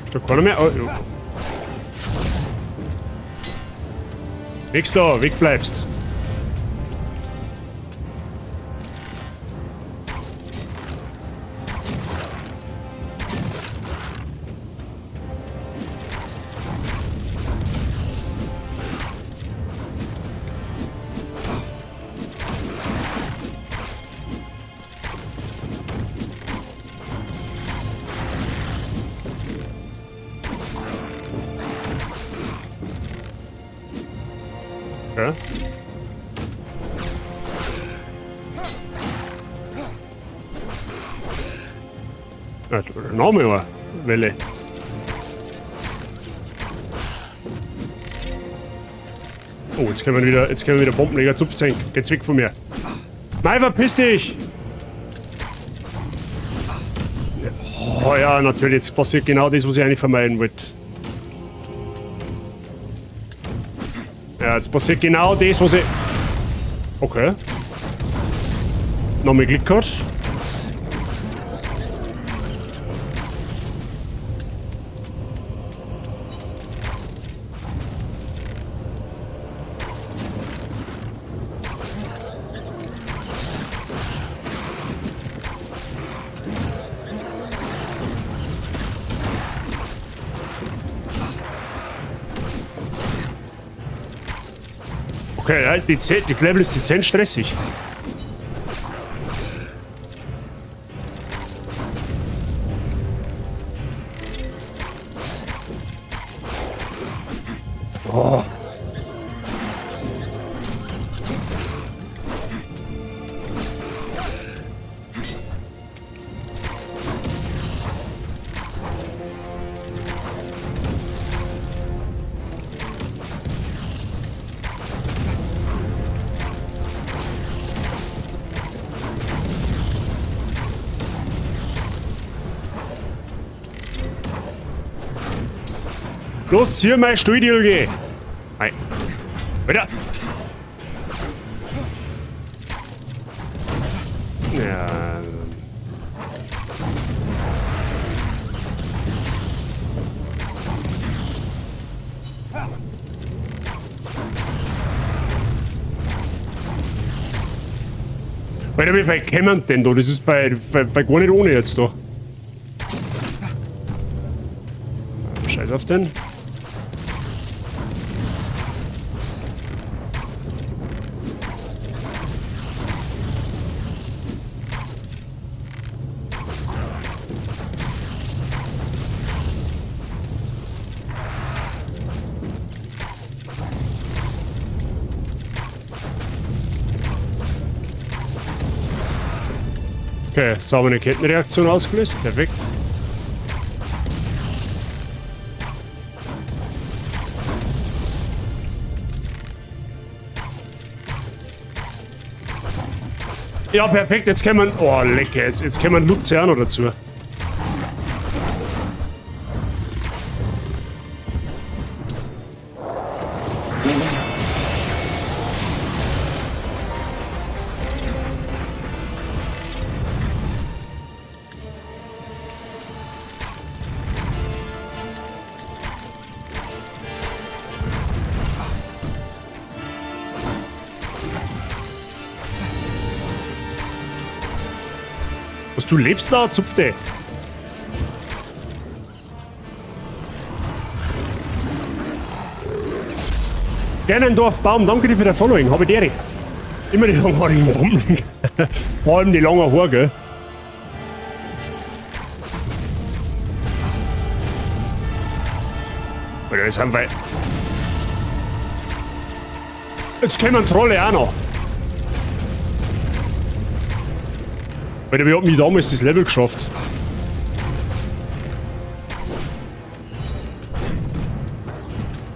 Ist da keiner mehr? Oh, ja. Nix da, weg bleibst. Ja. Ja, Name war Welle. Oh, jetzt können wir wieder Bombenleger zupfen. Geht's weg von mir. Nein, verpiss dich! Oh ja, natürlich, jetzt passiert genau das, was ich eigentlich vermeiden wollte. Ja, jetzt passiert genau das, was ich... Okay. Nochmal Glück gehabt. Okay, ja, das Level ist dezent stressig. Oh. Los, zieh mal Stuhl, Junge! Nein. Weiter! Ja. Alter, wie viel kämen denn da? Das ist bei gar nicht ohne jetzt da. Scheiß auf den. Okay, saubere Kettenreaktion ausgelöst. Perfekt. Ja, perfekt. Jetzt kann man... Oh, lecker. Jetzt kann man Luzi auch noch dazu. Was, du lebst da, Zupfte? Gernendorf Baum, danke dir für dein Following. Habe ich dir. Immer die langhaarigen Bomben. Vor allem die langen Haare, gell? Alter, das haben wir. Jetzt kommen Trolle auch noch. Alter, wir haben mich damals das Level geschafft.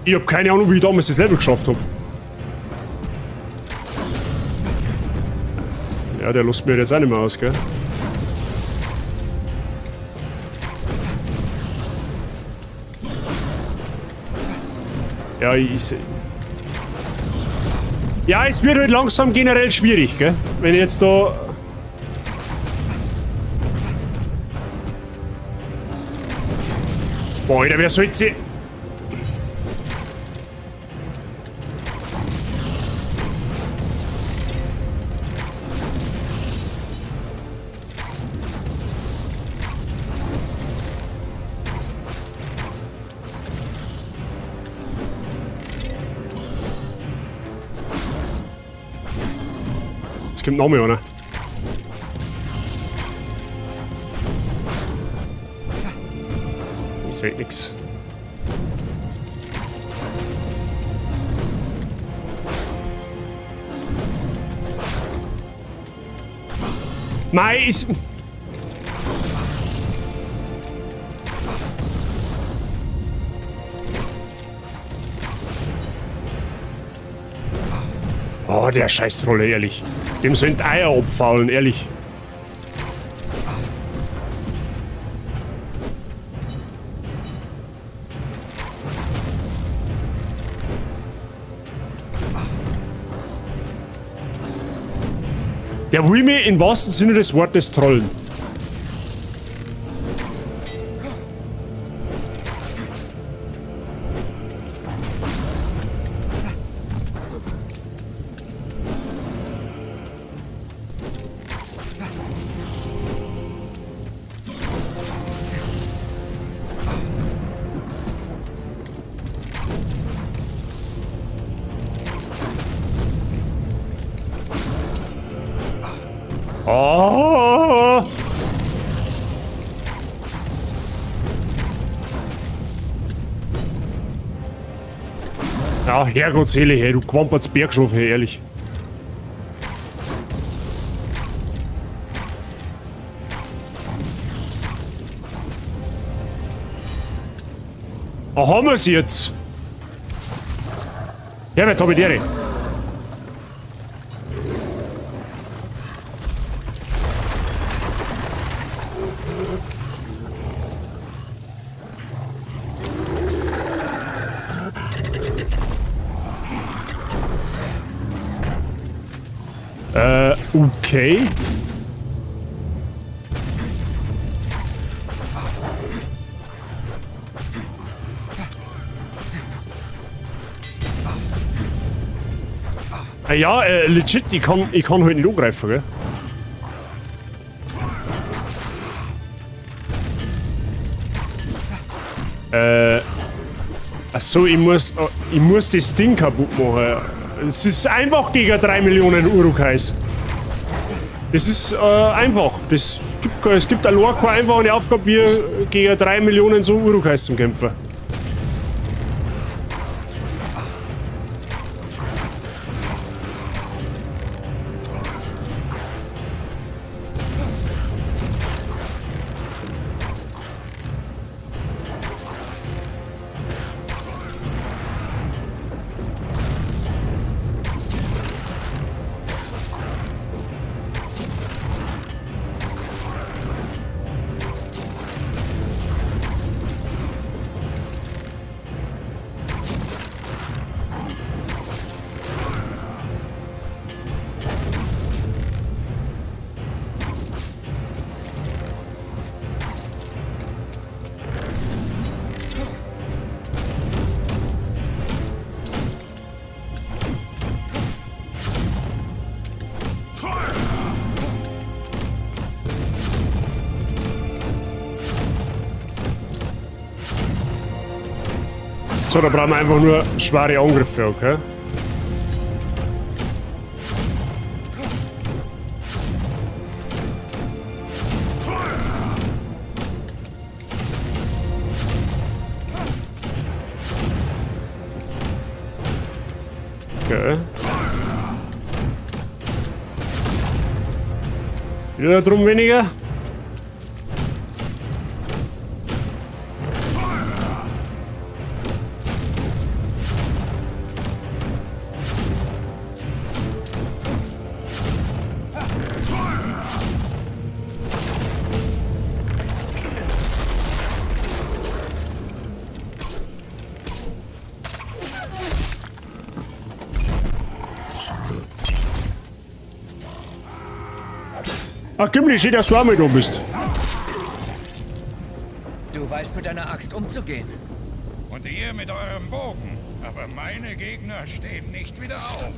Ich hab keine Ahnung, wie ich damals das Level geschafft hab. Ja, der lässt mir jetzt auch nicht mehr aus, gell? Ja, ich... Ja, es wird halt langsam generell schwierig, gell? Wenn ich jetzt da... Boah, Alter, wer sollte sie... Es kommt noch mehr, oder? Ich seh nix. Mei, ist... Oh, der Scheißtrolle, ehrlich. Dem sind Eier abfaulen, ehrlich. Der will mich im wahrsten Sinne des Wortes trollen. Ah! Ja, Herrgottsseele, hey, du quampert's Bergschof, hey, ehrlich. Ah, haben wir's jetzt? Herbert, hab ich die. Okay. Ja, legit, ich kann halt nicht angreifen, gell? Achso, ich muss das Ding kaputt machen. Es ist einfach gegen 3 Millionen Urukais. Das ist einfach. Es gibt allein keine einfache Aufgabe, wie gegen 3 Millionen so Urukais zum Kämpfen. So, da brauchen wir einfach nur schwere Angriffe, okay? Okay. Wieder drum weniger. Ach, Gimli, schön, dass du auch mal da bist. Du weißt, mit deiner Axt umzugehen. Und ihr mit eurem Bogen. Aber meine Gegner stehen nicht wieder auf.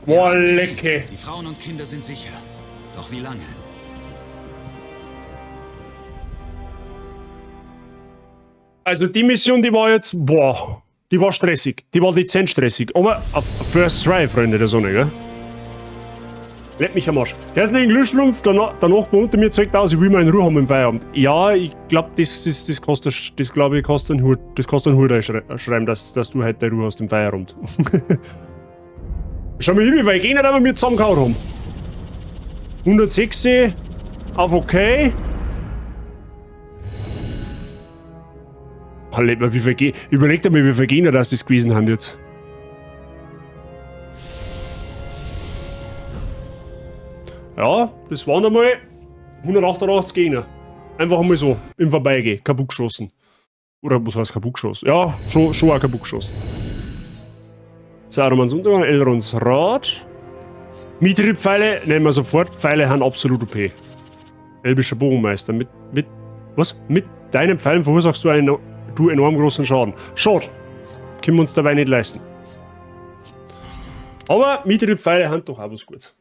Boah, lecke. Die Frauen und Kinder sind sicher. Doch wie lange? Also die Mission, die war jetzt... Boah. Die war stressig. Die war dezent stressig. Aber auf First Try, Freunde der Sonne, gell? Leck mich am Arsch. Herzlichen Glückwunsch, der Nachbar unter mir zeigt aus, ich will mal in Ruhe haben im Feierabend. Ja, ich glaube, das kostet, das glaube ich, kostet einen Hut, das kostet einen Hut schreiben, dass du heute deine Ruhe hast im Feierabend. Schau mal hin, wie viele Gegner da wir mir zusammengehauen haben. 106 auf okay. Überleg dir mal, wie viele Gegner das gewesen haben jetzt. Ja, das waren einmal 188 Gegner. Einfach einmal so, im Vorbeigehen, kaputt geschossen. Oder was heißt kaputt geschossen? Ja, schon auch kaputt geschossen. Sarumans Untergang, Elronds Rad. Mithril-Pfeile nehmen wir sofort. Pfeile haben absolut OP. Elbischer Bogenmeister. Was? Mit deinen Pfeilen verursachst du einen enorm großen Schaden. Schade. Können wir uns dabei nicht leisten. Aber Mithril-Pfeile haben doch auch was Gutes.